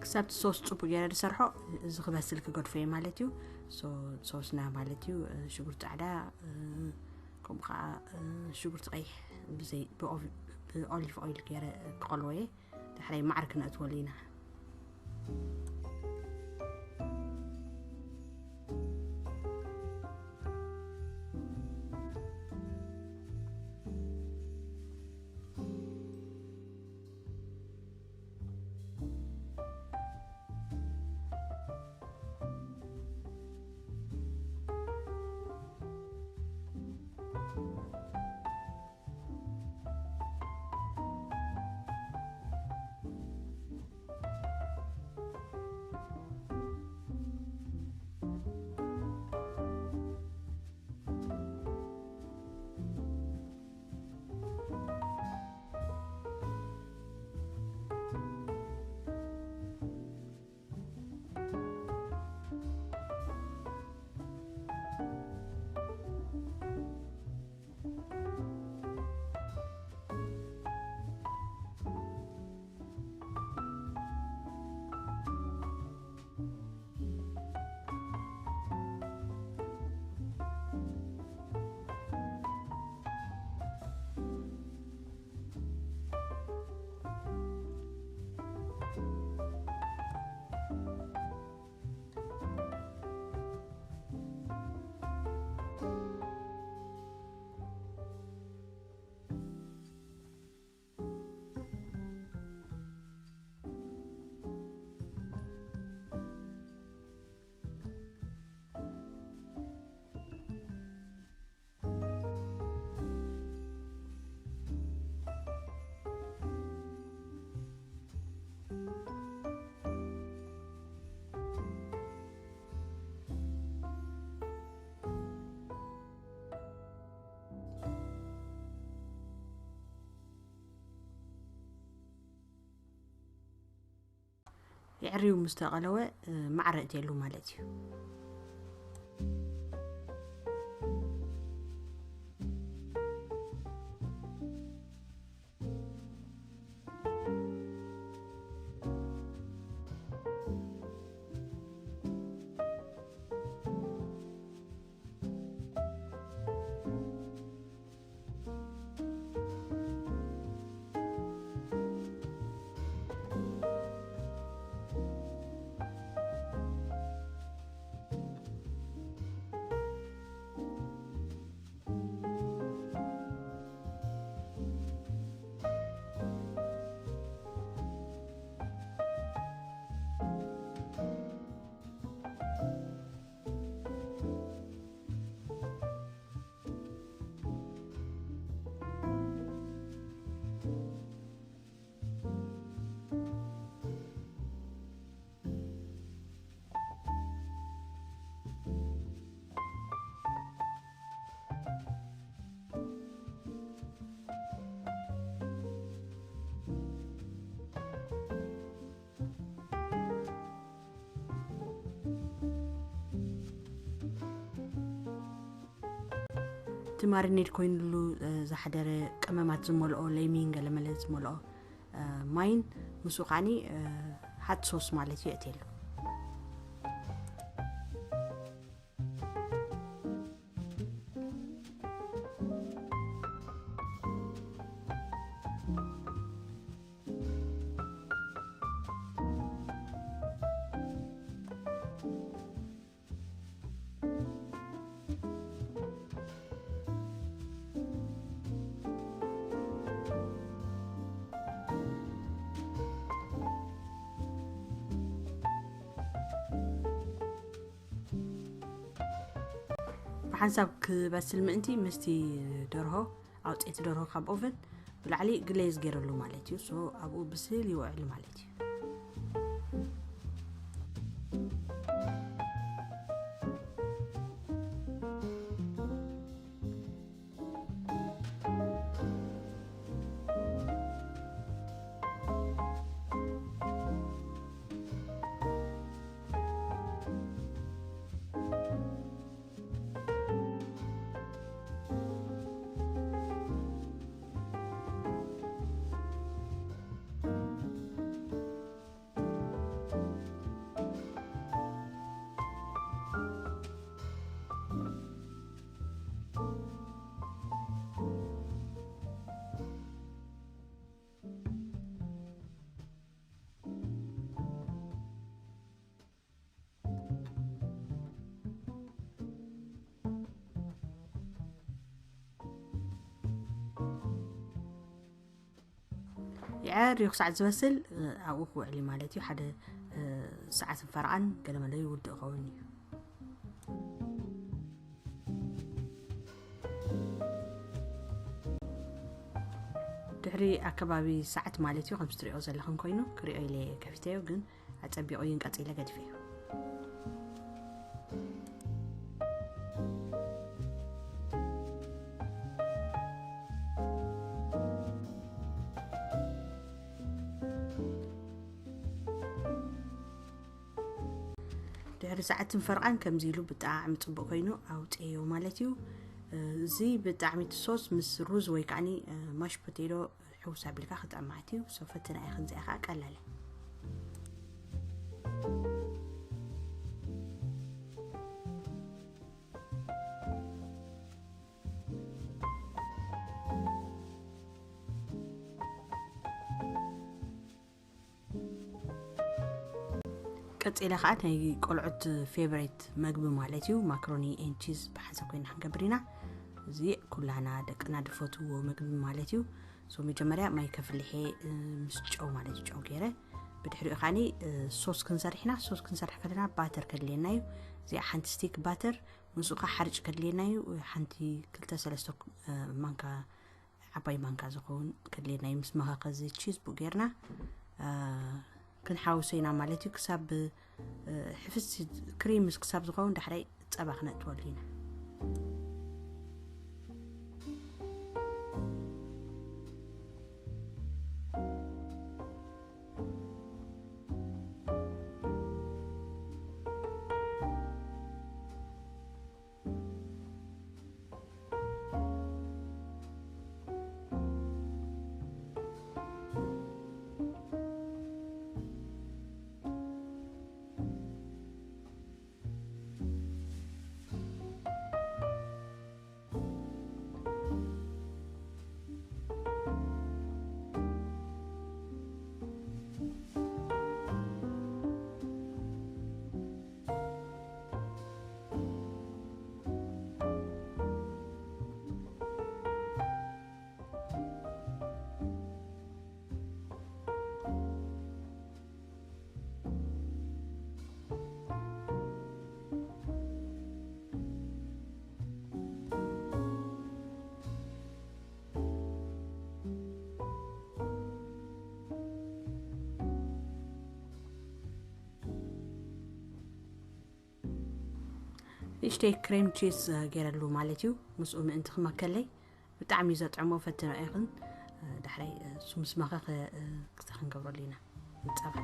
ክሳብ እቲ ሶስ ፅቡቅ ገይረ ዝሰርሖ እዚ ክበስል ክገድፎ እየ ማለት እዩ። ሶስና ማለት እዩ ሽጉርቲ ፃዕዳ፣ ከምኡ ከዓ ሽጉርቲ ቀይሕ ብኦሊቭ ኦይል ገይረ ክቐልዎ እየ። ዳሕራይ ማዕር ክነእትወሉ ኢና። የዕርዩ ምስ ተቐለወ፣ እ፣ ማዕረ እትየሉ ማለት እዩ። እቲ ማሪኔድ ኮይኑሉ፣ እ፣ ዝሓደረ ቀመማት ዝመልኦ፣ ለሚን ገለመለ ዝመልኦ፣ እ፣ ማይን ምስኡ ከዓኒ፣ እ፣ ሃት ሶስ ማለት እዩ የእትየሉ። ብሓንሳብ ክበስል ምእንቲ ምስቲ ደርሆ ኣውፅኤቲ ደርሆ ካብ ኦቨን ብላዕሊ ግሌዝ ገይረሉ ማለት እዩ። ሶ ኣብኡ ብስል ይውዕል ማለት እዩ። የዕርዩ ክሳዕ ዝበስል፣ እ፣ ኣብኡ ክውዕል እዩ ማለት እዩ። ሓደ፣ እ፣ ሰዓትን ፈረቓን ገለመለ ይውድእ ይኸውን እዩ። ድሕሪ ኣከባቢ ሰዓት ማለት እዩ፣ ከምዚ ትሪኦ ዘለኹም ኮይኑ ክሪኦ ኢለ እየ ከፊተዮ፣ ግን ኣጸቢቑ እዩን ቀጺለ ገዲፈዮ። ድሕሪ ሰዓትን ፈርቓን ከምዚ ኢሉ ብጣዕሚ ጽቡቕ ኮይኑ ኣውጽኤዮ ማለት እዩ። እዚ ብጣዕሚ እቲ ሶስ ምስ ሩዝ ወይ ከዓኒ ማሽ ፖቴቶ ሕውስ ኣቢልካ ክጥዕም ማለት እዩ። ሶ ፈትና ኢኽን እዚኣ ከዓ ቀላል እያ። ቀጺለ ከዓ ናይ ቆልዑት ፌቨሬት መግቢ ማለት እዩ፣ ማክሮኒ ኤን ቺዝ ብሓንሳብ ኮይና ክንገብር ኢና። እዚ ኩላና ደቅና ድፈትዎ መግቢ ማለት እዩ። ሶ መጀመርያ ማይ ከፍልሐ፣ እ፣ ምስ ጨው ማለት እዩ፣ ጨው ገይረ። ብድሕሪኡ ከዓኒ፣ እ፣ ሶስ ክንሰርሕ ኢና። ሶስ ክንሰርሕ ከለና ባተር ከድልየና እዩ። እዚኣ ሓንቲ ስቲክ ባተር፣ ምስኡ ከዓ ሓርጭ ከድልየና እዩ። ሓንቲ ክልተ ሰለስተ፣ እ፣ ማንካ፣ ዓባይ ማንካ ዝኸውን ከድልየና እዩ። ምስ መኸኸ እዚ ቺዝ ብኡ ጌርና፣ እ፣ ክንሓውሶ ኢና ማለት እዩ። ክሳብ፣ እ፣ ሕፍስ ክሪምስ ክሳብ ዝኸውን ዳሕራይ ጸባ ክነእትወሉ ኢና። ንእሽተይ ክሬም ቺዝ ገይረሉ ማለት እዩ። ምስኡ ምእንቲ ክመከለይ ብጣዕሚ እዩ ዘጥዕሞ። ፈትኖ ኢኽን። ዳሕራይ እሱ ምስ መኸኸ ክስተ ክንገብረሉ ኢና ንጸባ።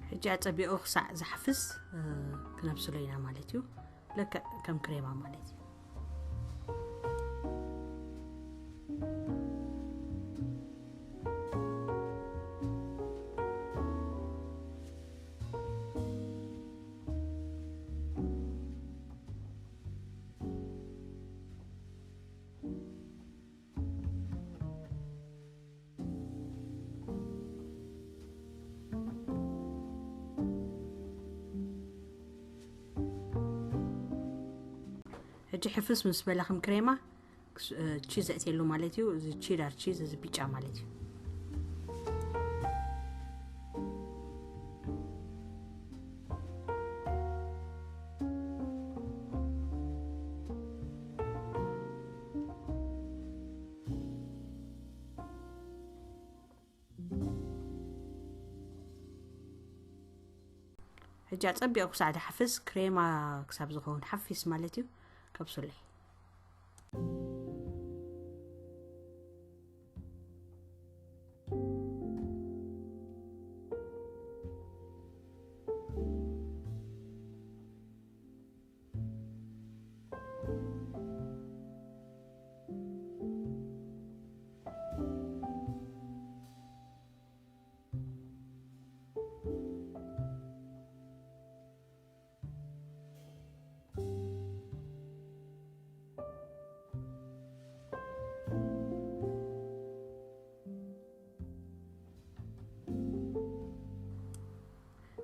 ሕጂ ኣጸቢቑ ክሳዕ ዝሓፍስ ክነብስሎ ኢና ማለት እዩ። ልክዕ ከም ክሬማ ማለት እዩ። ሕጂ ሕፍስ ምስ በለ ከም ክሬማ ቺዝ ዘእትየሉ ማለት እዩ። እዚ ቺዳር ቺዝ፣ እዚ ቢጫ ማለት እዩ። ሕጂ ኣጸቢቑ ክሳዕ ዝሓፍስ ክሬማ ክሳብ ዝኸውን ሓፊስ ማለት እዩ። ከብሱለይ።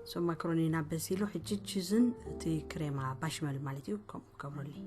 ሶ ማክሮኒና በሲሉ፣ ሕጂ ቺዝን እቲ ክሬማ ባሽመል ማለት እዩ ከምኡ ገብረለይ።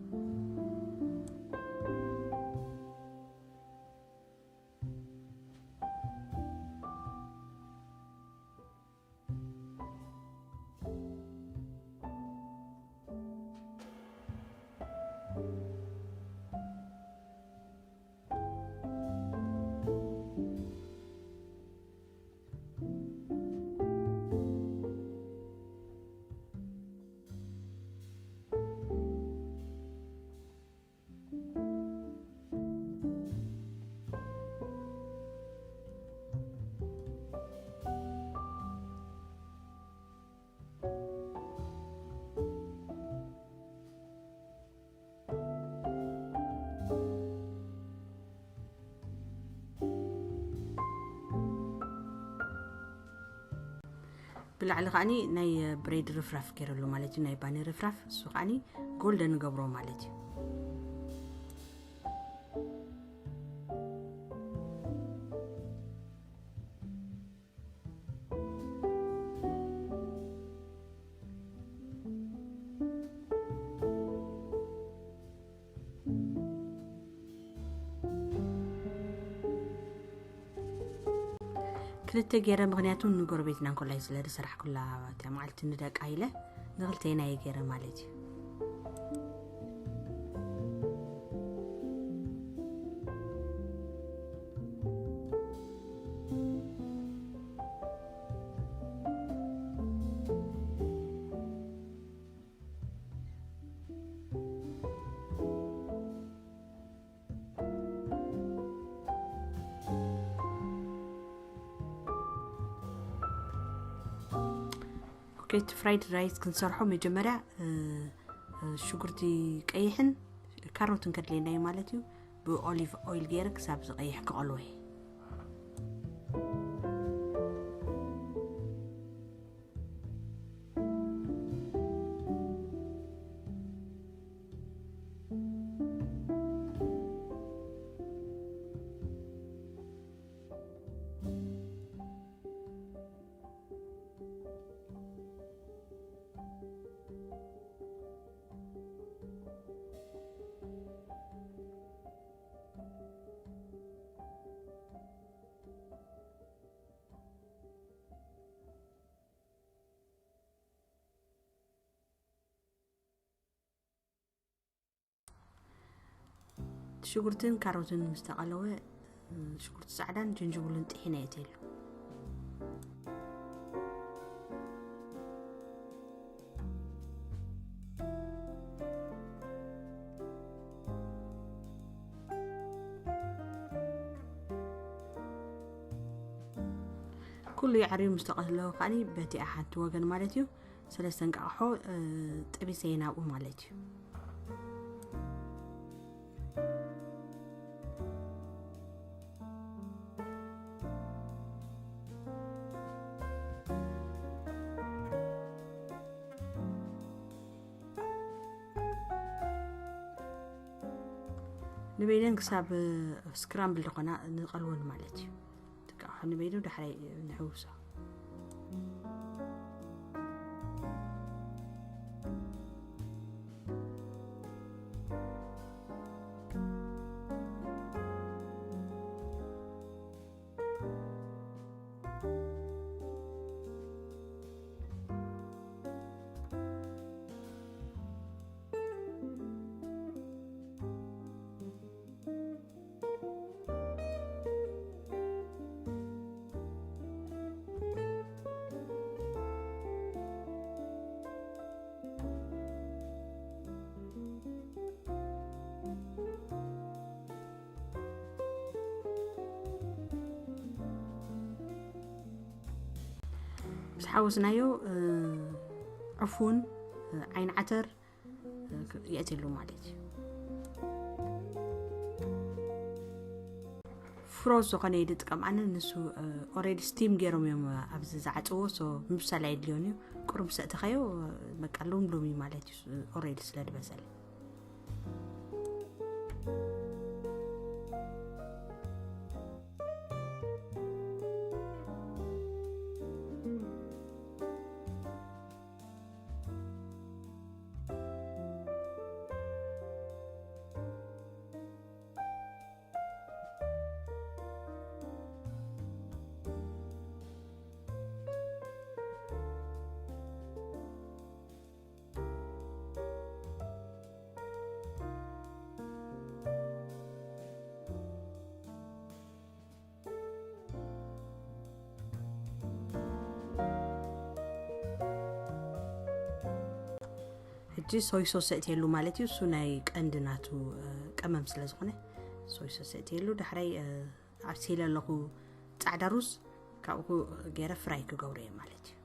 ብላዕሊ ከዓኒ ናይ ብሬድ ርፍራፍ ገይረሉ ማለት እዩ፣ ናይ ባኒ ርፍራፍ። እሱ ከዓኒ ጎልደን ንገብሮ ማለት እዩ። ክልተ ገይረ፣ ምኽንያቱ ንጎረቤትና እንኮላይ ስለ ዝሰራሕኩላ እታ መዓልቲ ንደቃ ኢለ ንኽልተና እየ ገይረ ማለት እዩ። ኦኬ፣ እቲ ፍራይድ ራይስ ክንሰርሖ መጀመርያ፣ እ፣ እ፣ ሽጉርቲ ቀይሕን ካሮትን ከድልየና እዩ ማለት እዩ። ብኦሊቭ ኦይል ገይረ ክሳብ ዝቀይሕ ክቐልዎ እየ። ሽጉርትን ካሮትን ምስ ተቐለወ፣ ሽጉርቲ ጻዕዳን ጅንጅብሉን ጥሒነ የእትየሉ። ኩሉ የዕርዩ ምስ ተቐለወ ከኣኒ በቲኣ ሓንቲ ወገን ማለት እዩ ሰለስተ እንቃቕሖ፣ እ፣ ጠቢሰ እየ ናብኡ ማለት እዩ። ንበይነን ክሳብ ስክራምብል ዝኾና ንቐልወን ማለት እዩ። ትቃ ንበይኑ ዳሕራይ ንሕውሶ። ምስ ሓወስናዮ፣ እ፣ ዕፉን፣ እ፣ ዓይኒ ዓተር፣ እ፣ ክ-፣ የእትየሉ ማለት እዩ። ፍሮዝ ዝኾነ እዩ ዝጥቀም ኣነ፣ ንሱ፣ እ፣ ኦሬዲ ስቲም ገይሮም እዮም ኣብዚ ዝዓጽዎ፣ ሶ ምብሳል ኣየድልዮን እዩ። ቁሩብ ምስ ኣእተኻዮ፣ እ፣ በቃ ሉምሉም እዩ ማለት እዩ፣ ኦሬዲ ስለ ዝበሰለ። ሕጂ ሶይ ሶስ እእትየሉ ማለት እዩ። እሱ ናይ ቀንዲ ናቱ፣ እ፣ ቀመም ስለ ዝኾነ ሶይ ሶስ እእትየሉ። ዳሕራይ፣ እ፣ ኣብሲለ ኣለኹ ጻዕዳ ሩዝ፣ ካብኡ ገይረ ፍራይ ክገብሮ እየ ማለት እዩ።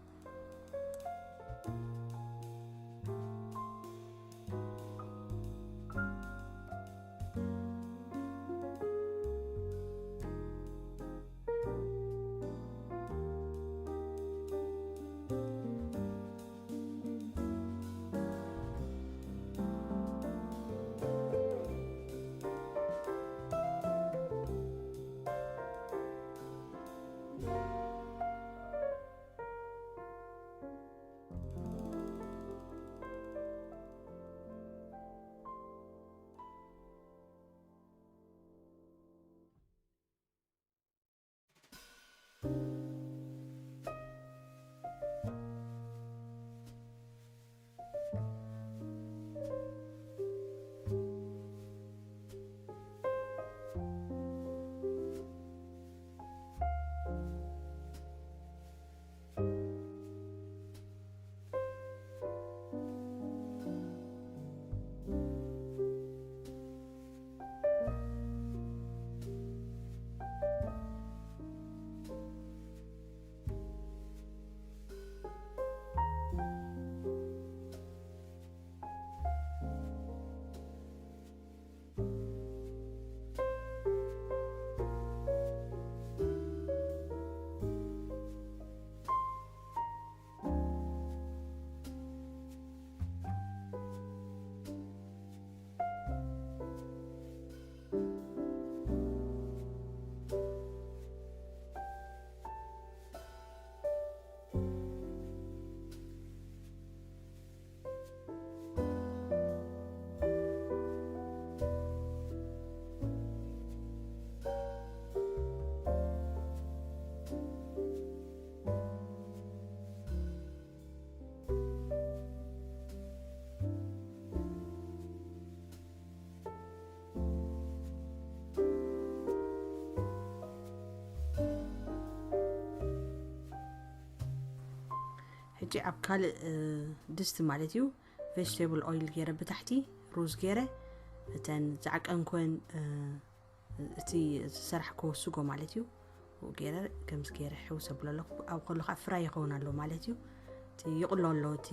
ኣብ ካልእ ድስቲ ማለት እዩ፣ ቨጅቴብል ኦይል ገይረ ብታሕቲ፣ ሩዝ ገይረ፣ እተን ዝዓቀንኮን እቲ ዝሰራሕኮ ስጎ ማለት እዩ፣ ገይረ ከምዚ ገይረ ሕውስ ኣብሎ ኣለኹ። ኣብ ከሎ ከዓ ፍራይ ይኸውን ኣሎ ማለት እዩ። እቲ ይቕሎ ኣሎ እቲ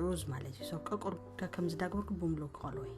ሩዝ ማለት እዩ። ሶ ቀቁር ከምዚ ዳግበርኩ ብምልኡ ክቐልዎ እዩ።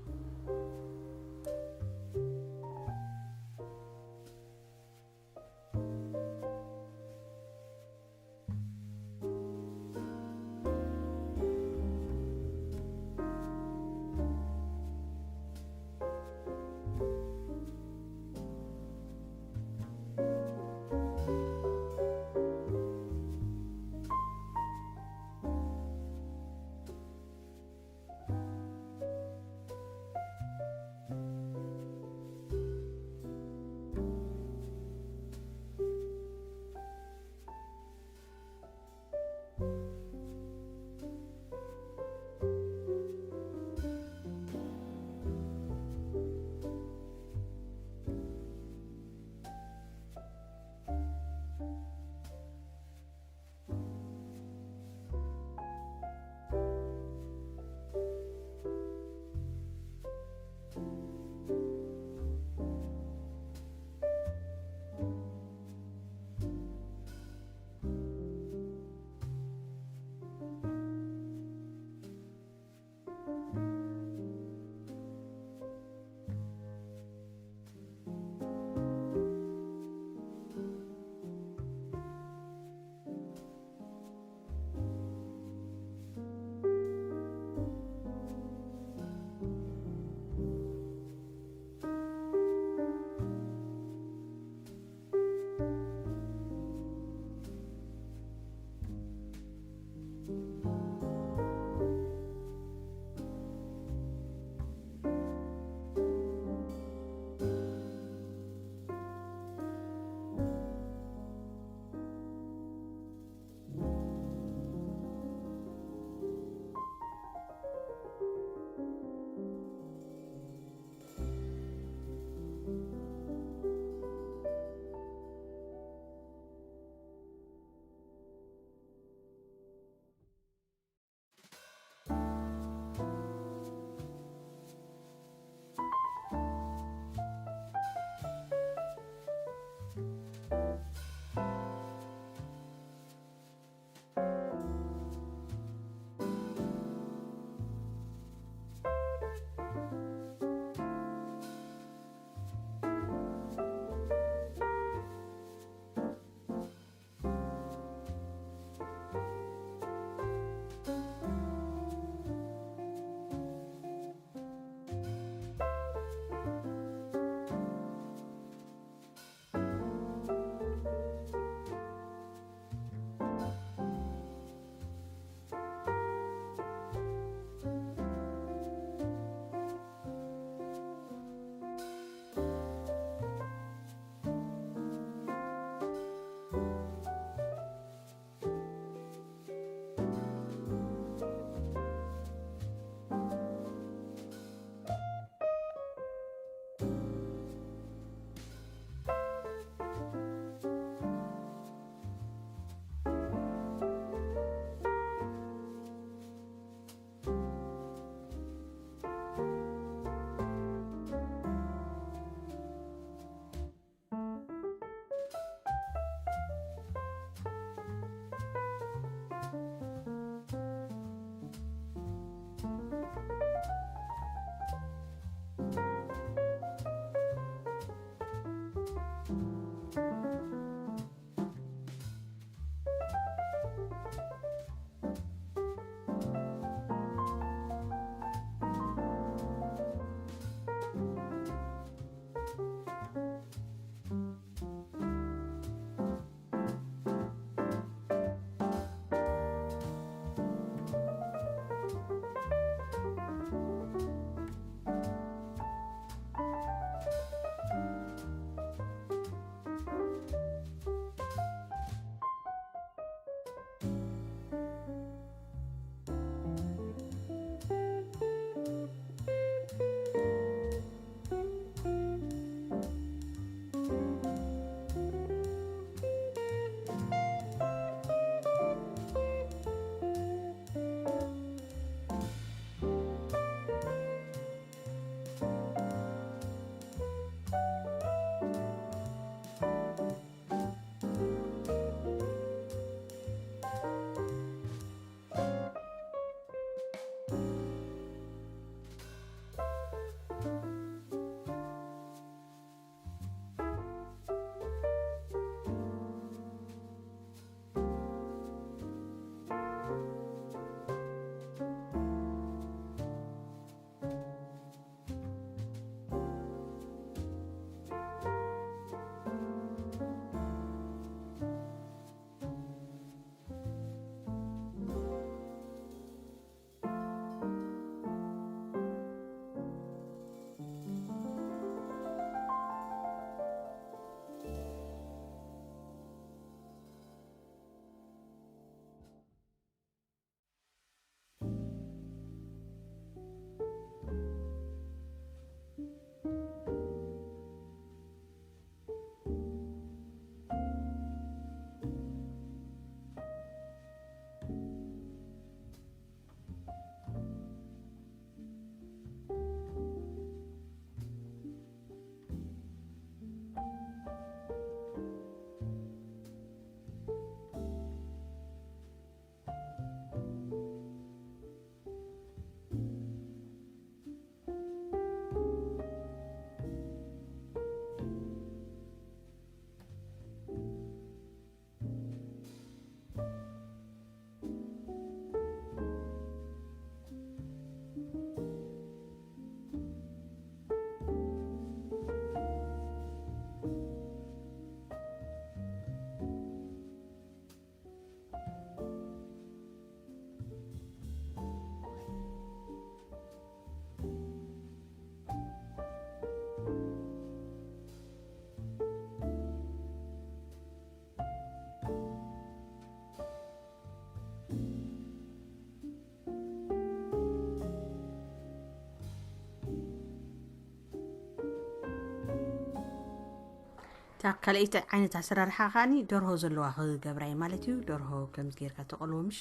እታ ካልኣይቲ ዓይነት ኣሰራርሓ ከዓኒ ደርሆ ዘለዋ ክገብራ እዩ ማለት እዩ። ደርሆ ከምዚ ጌርካ ተቐልዎ፣ ምሽ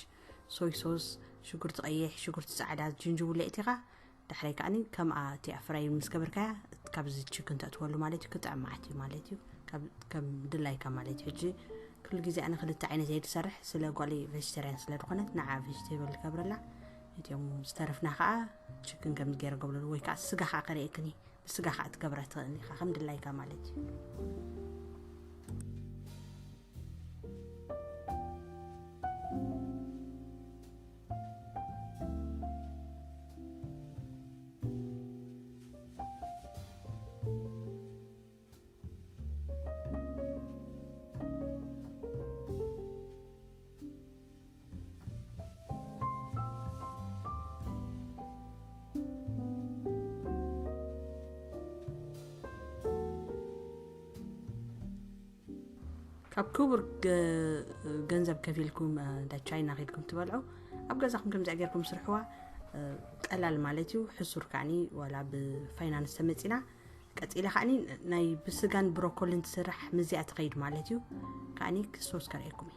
ሶይ ሶስ፣ ሽጉርቲ ቀይሕ፣ ሽጉርቲ ጻዕዳ፣ ጅንጅብል የእቲኻ፣ ዳሕራይ ከዓኒ ከምኣ እቲ ኣፍራይ ምስ ገበርካያ ካብዚ ችክን ተእትወሉ ማለት እዩ። ክጥዕም መዓት እዩ ማለት እዩ። ካብ ከም ድላይካ ማለት እዩ። ሕጂ ኩሉ ግዜ ኣነ ክልተ ዓይነት እየ ዝሰርሕ፣ ስለ ጓለይ ቬጅተርያን ስለ ዝኾነት ንዓ ቬጅቴብል ገብረላ። እቲኦም ዝተረፍና ከዓ ችክን ከም ገይረ ገብረሉ፣ ወይ ከዓ ስጋ ከዓ ከርእየክኒ፣ ብስጋ ከዓ ትገብራ ትኽእል ኢኻ ከም ድላይካ ማለት እዩ። ካብ ክቡር ገ- ገንዘብ ከፊልኩም፣ እ፣ እንዳ ቻይና ከይድኩም ትበልዑ፣ ኣብ ገዛኹም ከምዚኣ ጌርኩም ስርሕዋ። እ፣ ቀላል ማለት እዩ። ሕሱር ከዓኒ ዋላ ብፋይናንስ ተመጺና። ቀጺለ ከዓኒ ናይ ብስጋን ብሮኮልን ትስራሕ ምዚኣ ትኸይድ ማለት እዩ። ከዓኒ ክስቶስ ከርእየኩም እዩ።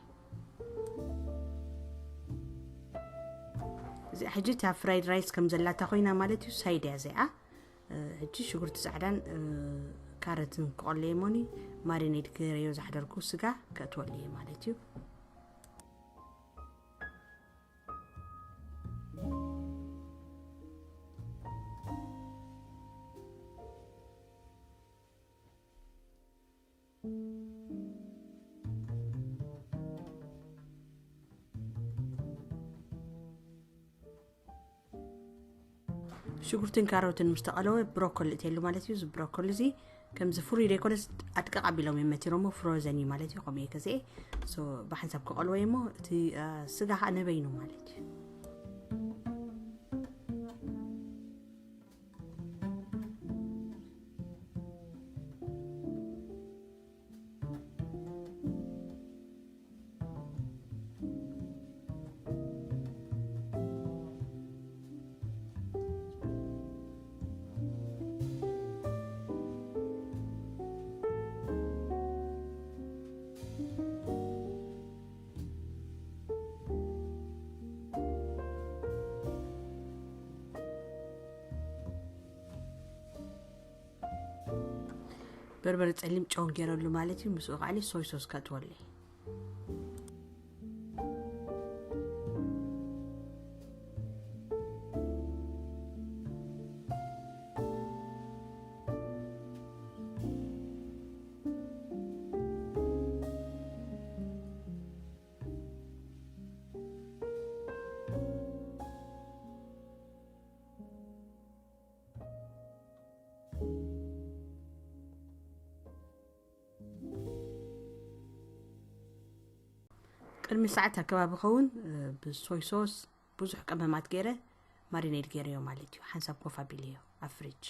እዚኣ ሕጂ እታ ፍራይድ ራይስ ከም ዘላታ ኮይና ማለት እዩ። ሳይድ እያ እዚኣ። እ፣ ሕጂ ሽጉርቲ ጻዕዳን፣ እ፣ ካረትን ክቐለየ ሞኒ ማሪኔድ ክረዮ ዝሓደርኩ ስጋ ከእትወሉ እየ ማለት እዩ። ሽጉርትን ካሮትን ምስ ተቐለወ ብሮኮሊ እትየሉ ማለት እዩ። እዚ ብሮኮሊ እዚ ከምዚ ፍሩይ ዘይኮነስ ኣድቀቕ ኣቢሎም እዮም መቲሮሞ፣ ፍሮዘን እዩ ማለት እዩ። ከምኡ እየ ከዚኤ። ሶ ብሓንሳብ ክቐልወ እየ እሞ እቲ፣ አ፣ ስጋ ከዓ ንበይኑ ማለት እዩ። በርበረ ጸሊም ጨውን ገይረሉ ማለት እዩ። ምስኡ ከዓኒ ሶይ ሶስ ከእትወሉ እየ። ቅድሚ ሰዓት ኣከባቢ ኸውን ብሶይ ሶስ ብዙሕ ቀመማት ገይረ ማሪኔድ ገይረዮ ማለት እዩ። ሓንሳብ ኮፍ ኣቢለዮ ኣብ ፍሪጅ።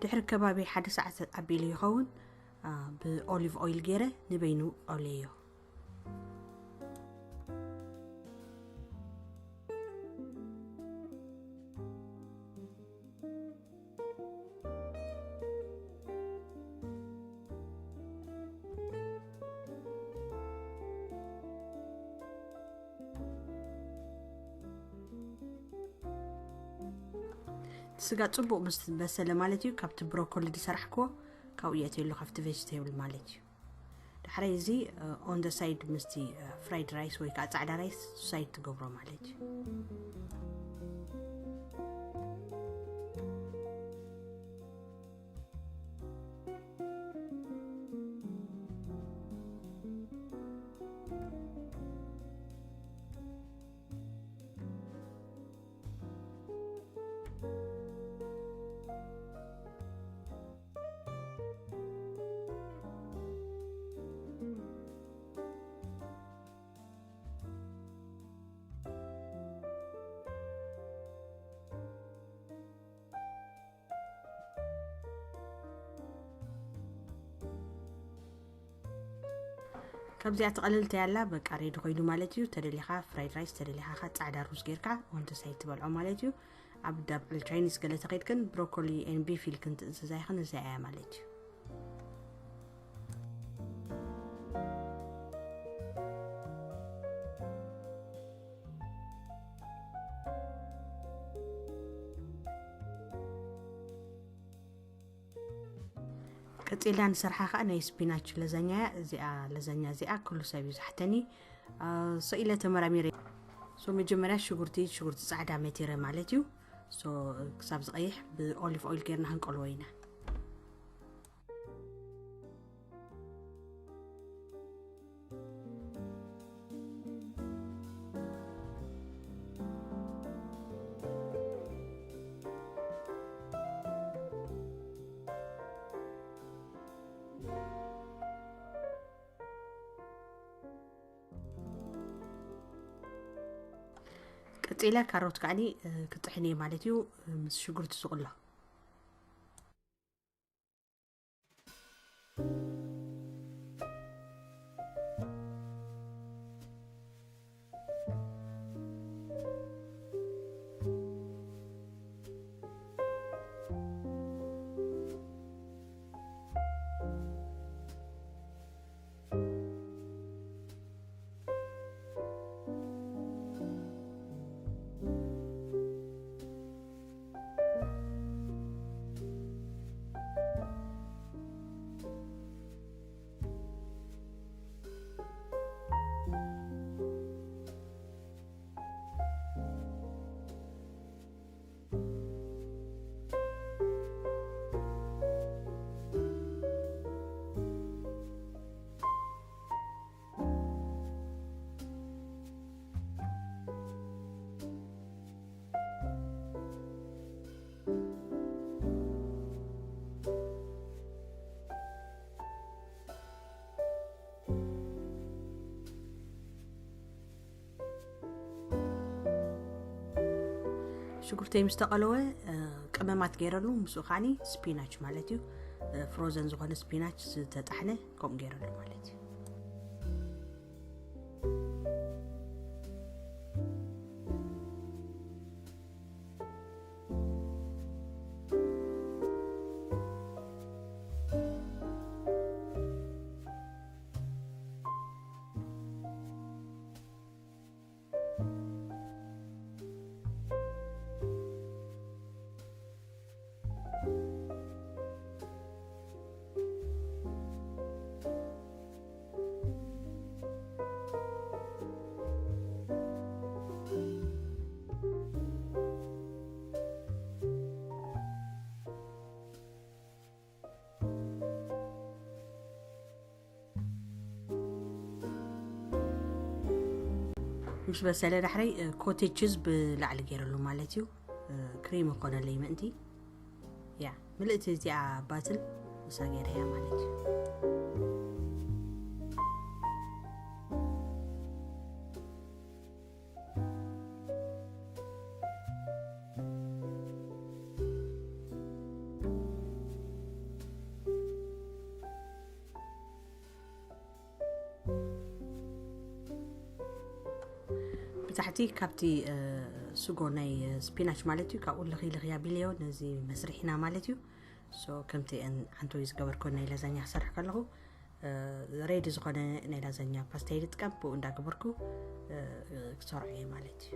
ድሕሪ ከባቢ ሓደ ሰዓት ኣቢሉ ይኸውን። ብኦሊቭ ኦይል ገይረ ንበይኑ ኣውለዮ። ስጋ ጽቡቕ ምስ በሰለ ማለት እዩ፣ ካብቲ ብሮኮሊ ዝሰራሕክዎ ካብኡ የእትየሉ፣ ካብቲ ቬጅቴብል ማለት እዩ። ዳሕራይ እዚ ኦን ደ ሳይድ ምስቲ ፍራይድ ራይስ ወይ ከዓ ፃዕዳ ራይስ ሳይድ ትገብሮ ማለት እዩ። ካብዚኣ ትቐልል ተያላ በቃ ሬዲ ኮይኑ ማለት እዩ። ተደሊኻ ፍራይድ ራይስ፣ ተደሊኻ ካ ጻዕዳ ሩዝ ጌርካ ወንተ ሳይድ ትበልዖ ማለት እዩ። ኣብ ዳብል ቻይኒስ ገለ ተኸይድ ግን ብሮኮሊ ኤን ቢፍ ኢልክን ትእዝዛ ይኽን እዚኣ እያ ማለት እዩ። ቀጺልና ንሰርሓ ከዓ ናይ ስፒናች ለዛኛ እያ። እዚኣ ለዛኛ እዚኣ ኩሉ ሰብ እዩ ዝሓተኒ። ሶ ኢለ ተመራሚረ። ሶ መጀመርያ ሽጉርቲ ሽጉርቲ ጻዕዳ መቲረ ማለት እዩ። ሶ ክሳብ ዝቐይሕ ብኦሊቭ ኦይል ጌርና ክንቀልዎ ኢና። ቀጺለ ካሮት ከዓኒ ክጥሕን እየ ማለት እዩ። ምስ ሽጉርቲ ዝቕሎ። ሽጉርተይ ምስ ተቐለወ፣ እ፣ ቀመማት ገይረሉ፣ ምስኡ ኻኒ ስፒናች ማለት እዩ። እ፣ ፍሮዘን ዝኾነ ስፒናች ዝተጣሕነ ከምኡ ገይረሉ ማለት እዩ። ምስ በሰለ ዳሕረይ፣ እ፣ ኮቴጅ ቺዝ ብላዕሊ ገይረሉ ማለት እዩ። እ፣ ክሪም ይኾነለይ ምእንቲ። ያ፣ ምልእቲ እዚኣ ባትል ንሳ ገይረያ ማለት እዩ። ብታሕቲ ካብቲ፣ እ፣ ስጎ ናይ፣ እ፣ ስፒናች ማለት እዩ፣ ካብኡ ልኺ ልኺ ኣቢለዮ ነዚ መስርሒና ማለት እዩ። ሶ ከምቲ ኣን-፣ ኣንቶይ ዝገበርኮ ናይ ላዛኛ ክሰርሕ ከለኹ፣ እ፣ ሬዲ ዝኾነ ናይ ላዛኛ ፓስታ ይጥቀም፣ ብኡ እንዳገበርኩ፣ እ፣ እ፣ ክሰርዖ እየ ማለት እዩ።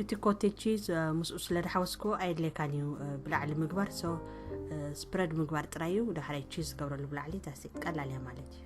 እቲ ኮቴጅ ቺዝ፣ እ፣ ምስኡ ስለ ዝሓወስክዎ ኣየድልየካን እዩ፣ እ፣ ብላዕሊ ምግባር። ሶ፣ እ፣ ስፕረድ ምግባር ጥራይ እዩ። ዳሕራይ ቺዝ ዝገብረሉ ብላዕሊ፣ ዳሴት ቀላል እያ ማለት እዩ።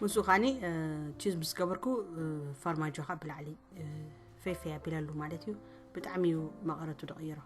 ምስኡ ኻኒ፣ እ፣ ቺዝ ምስ ገበርኩ፣ እ፣ ፋርማጆ ኻብ ብላዕሊ፣ እ፣ ፈይፈይ ኣቢለሉ ማለት እዩ። ብጣዕሚ እዩ መቐረቱ ዝቕይሮ።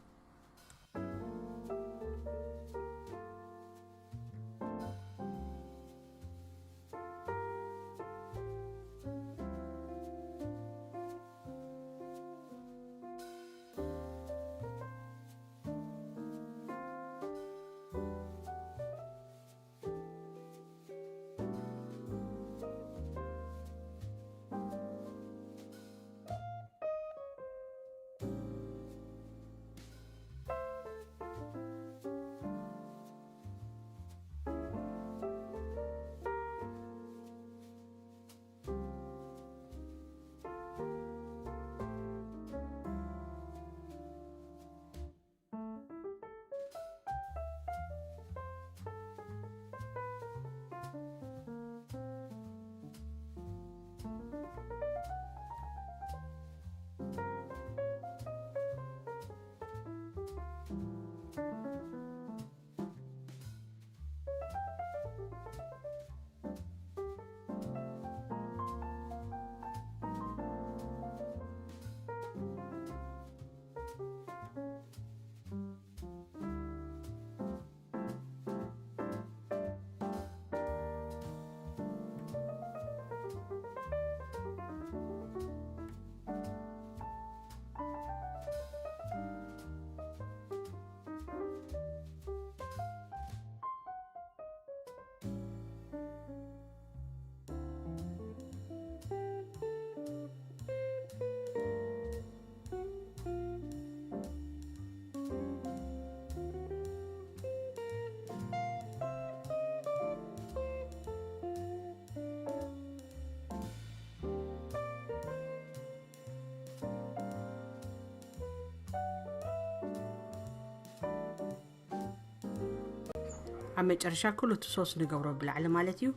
ኣብ መጨረሻ ኩሉ እቲ ሶስ ንገብሮ ብላዕሊ ማለት እዩ።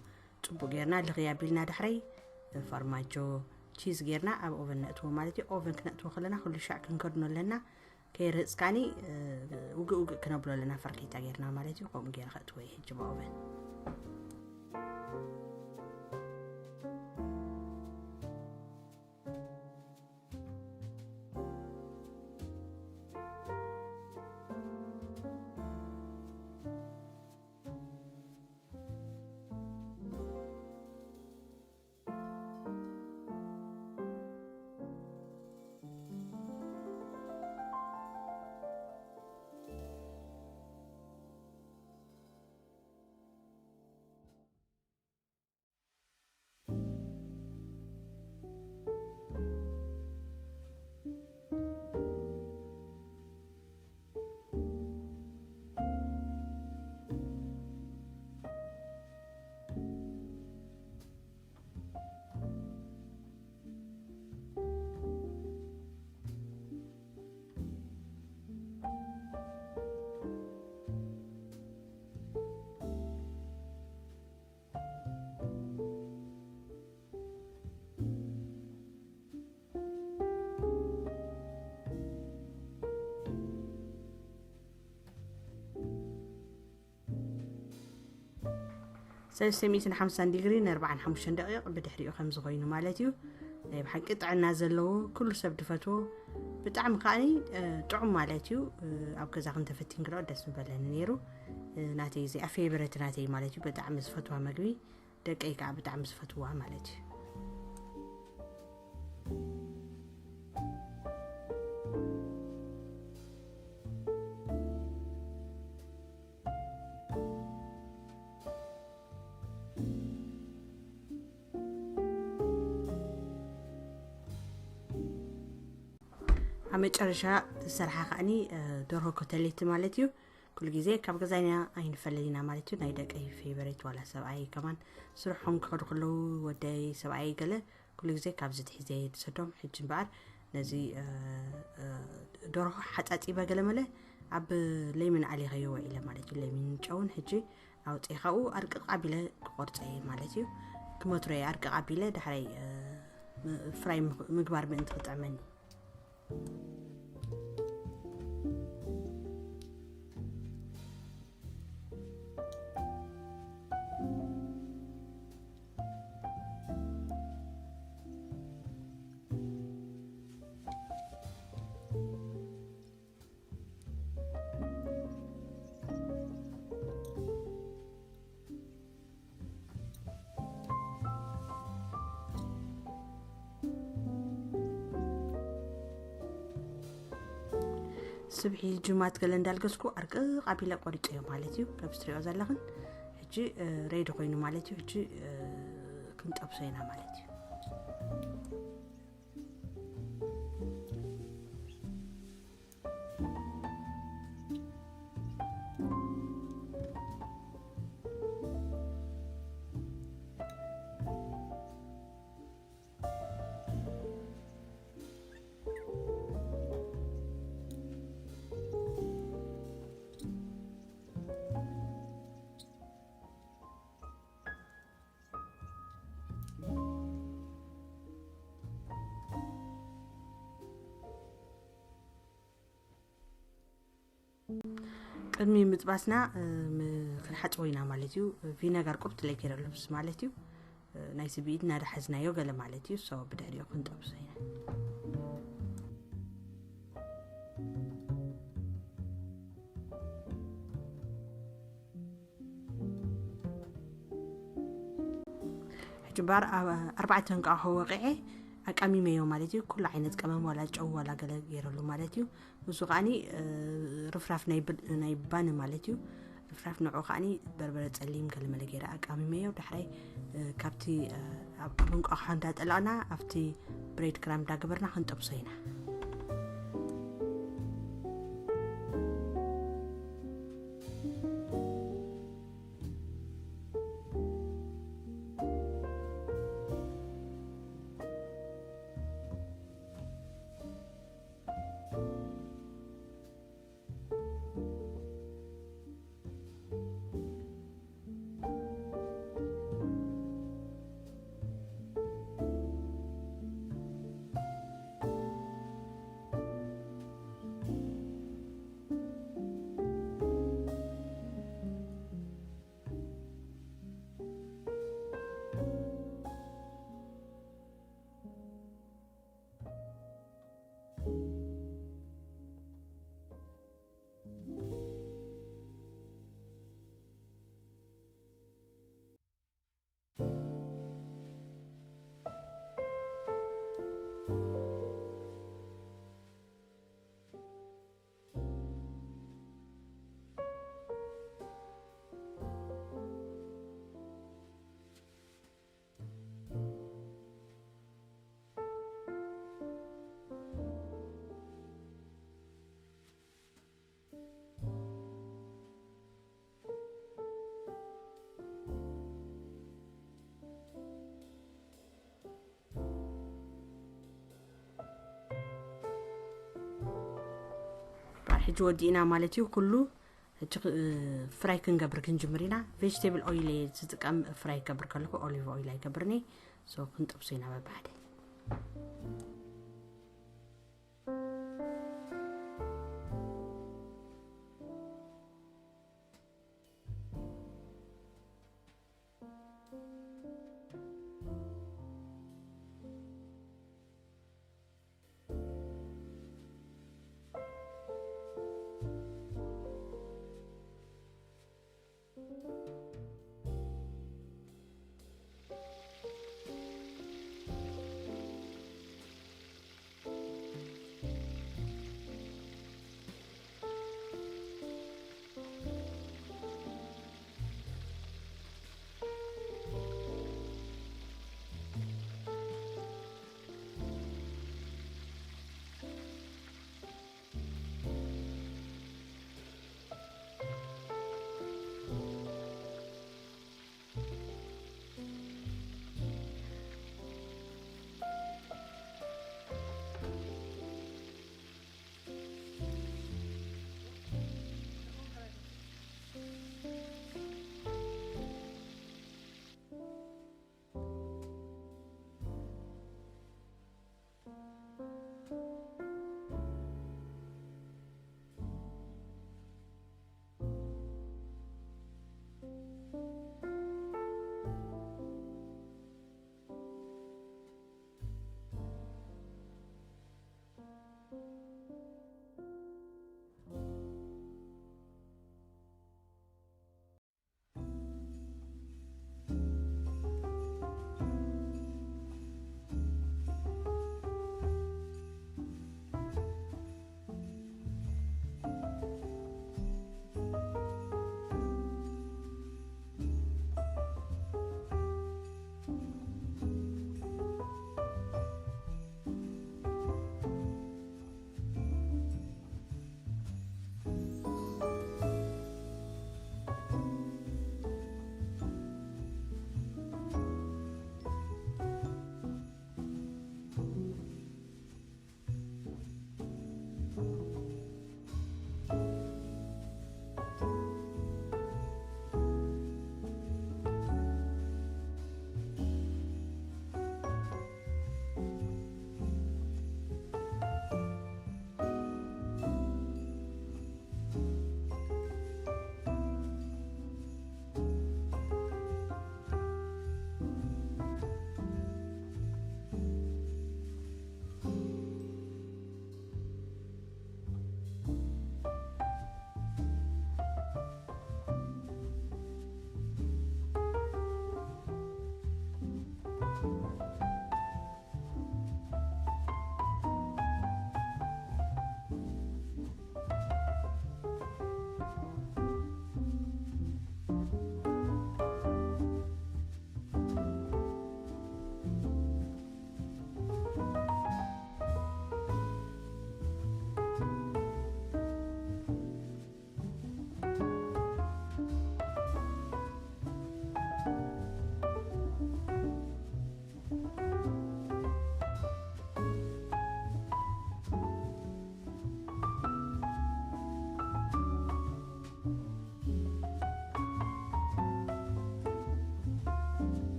ጽቡቅ ጌርና ልኽይ ኣቢልና ዳሕረይ ፋርማጆ ቺዝ ጌርና ኣብ ኦቨን ነእትዎ ማለት እዩ። ኦቨን ክነእትዎ ከለና ኩሉ ሻዕ ክንከድኖ ኣለና። ከይርህጽ ካኒ ውግእ ውግእ ክነብሎ ኣለና፣ ፈርኬታ ጌርና ማለት እዩ። ከምኡ ጌረ ከእትዎ እየ ሕጂ ብኦቨን። ሰለስተ ሚእትን ሓምሳን ዲግሪ ን ኣርባዓን ሓሙሽተን ደቂቕ ብድሕሪኡ ከም ዝኾይኑ ማለት እዩ። ናይ ብሓቂ ጥዕና ዘለዎ ኩሉ ሰብ ድፈትዎ ብጣዕሚ ከዓኒ ጥዑም ማለት እዩ። ኣብ ገዛ ክንተፈቲን ክሎ ደስ ምበለኒ ነይሩ። ናተይ እዚኣ ፌቨረት ናተይ ማለት እዩ። ብጣዕሚ ዝፈትዋ መግቢ ደቀይ ከዓ ብጣዕሚ ዝፈትዋ ማለት እዩ። ኣብ መጨረሻ ዝሰርሓ ከዓኒ ደርሆ ኮተሌት ማለት እዩ። ኩሉ ግዜ ካብ ገዛና ኣይንፈለይና ማለት እዩ። ናይ ደቀይ ፌቨሬት ዋላ ሰብኣይ ከማን ስርሖም ክኸዱ ከለዉ ወደይ ሰብኣይ ገለ ኩሉ ግዜ ካብዚ ትሒዘ እየ ዝሰዶም። ሕጂ እምበኣር ነዚ ደርሆ ሓፃፂበ ገለመለ ኣብ ለይምን ኣሊኸዮ ውዒለ ማለት እዩ። ለይምን ጨውን ሕጂ ኣውፅኤ ካብኡ ኣርቅቕ ኣቢለ ክቆርፀ እየ ማለት እዩ። ክመትሮ እየ ኣርቅቕ ኣቢለ ዳሕራይ ፍራይ ምግባር ምእንቲ ክጥዕመኒ። ስብሒ ጅማት ገለ እንዳልገስኩ ኣርቅቕ ኣቢለ ቆሪፀዮ ማለት እዩ። ከም ትሪኦ ዘለኽን ሕጂ ሬዲ ኮይኑ ማለት እዩ። ሕጂ ክንጠብሶ ኢና ማለት እዩ። ቅድሚ ምጥባስና ክንሓፅቦ ኢና ማለት እዩ። ቪነጋር ቁርጥ ለይ ገይረሉ ምስ ማለት እዩ። ናይ ስብኢት እናዳሓዝናዮ ገለ ማለት እዩ። ሶ ብድሕሪኡ ክንጠብሶ ኢና። ሕጂ እምበኣር ኣርባዕተ እንቃቑሖ ወቂዐ ኣቃሚመዮ ማለት እዩ። ኩሉ ዓይነት ቀመም ዋላ ጨው ዋላ ገለ ገይረሉ ማለት እዩ። ንሱ ከዓኒ ርፍራፍ ናይ ባኒ ማለት እዩ። ርፍራፍ ንዑ ከዓኒ በርበረ ጸሊም ገለመለ ገይረ ኣቃሚመዮ። ዳሕራይ ካብቲ ኣብ እንቋቑሖ እንዳጠለቕና ኣብቲ ብሬድ ክራም እንዳገበርና ክንጠብሶ ኢና። ሕጂ ወዲእና ማለት እዩ። ኩሉ ሕጂ ክ- ፍራይ ክንገብር ክንጅምር ኢና። ቬጅቴብል ኦይል እየ ዝጥቀም። ፍራይ ክገብር ከለኹ ኦሊቭ ኦይል ኣይገብርኒ። ሶ ክንጥብሶ ኢና በብሓደ።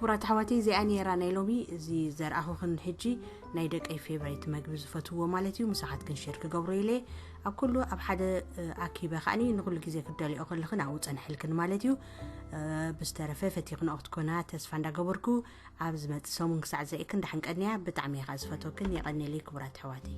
ክቡራት ኣሕዋተይ፣ እዚኣ ነይራ ናይ ሎሚ። እዚ ዘርኣኹኽን ሕጂ ናይ ደቀይ ፌቨሪት መግቢ ዝፈትውዎ ማለት እዩ። ምሳኻትክን ሼር ክገብሮ ኢለ ኣብ ኩሉ ኣብ ሓደ ኣኪበ ከዓኒ ንኩሉ ግዜ ክትደልዮ ከለኽን ኣብኡ ጸንሕልክን ማለት እዩ። ብዝተረፈ ፈቲኽንኦ ክትኮና ተስፋ እንዳገበርኩ ኣብ ዝመጽእ ሰሙን ክሳዕ ዝርእየክን ደሓን ቀንያ። ብጣዕሚ እየ ከዓ ዝፈትወክን። የቐንየለይ ክቡራት ኣሕዋተይ።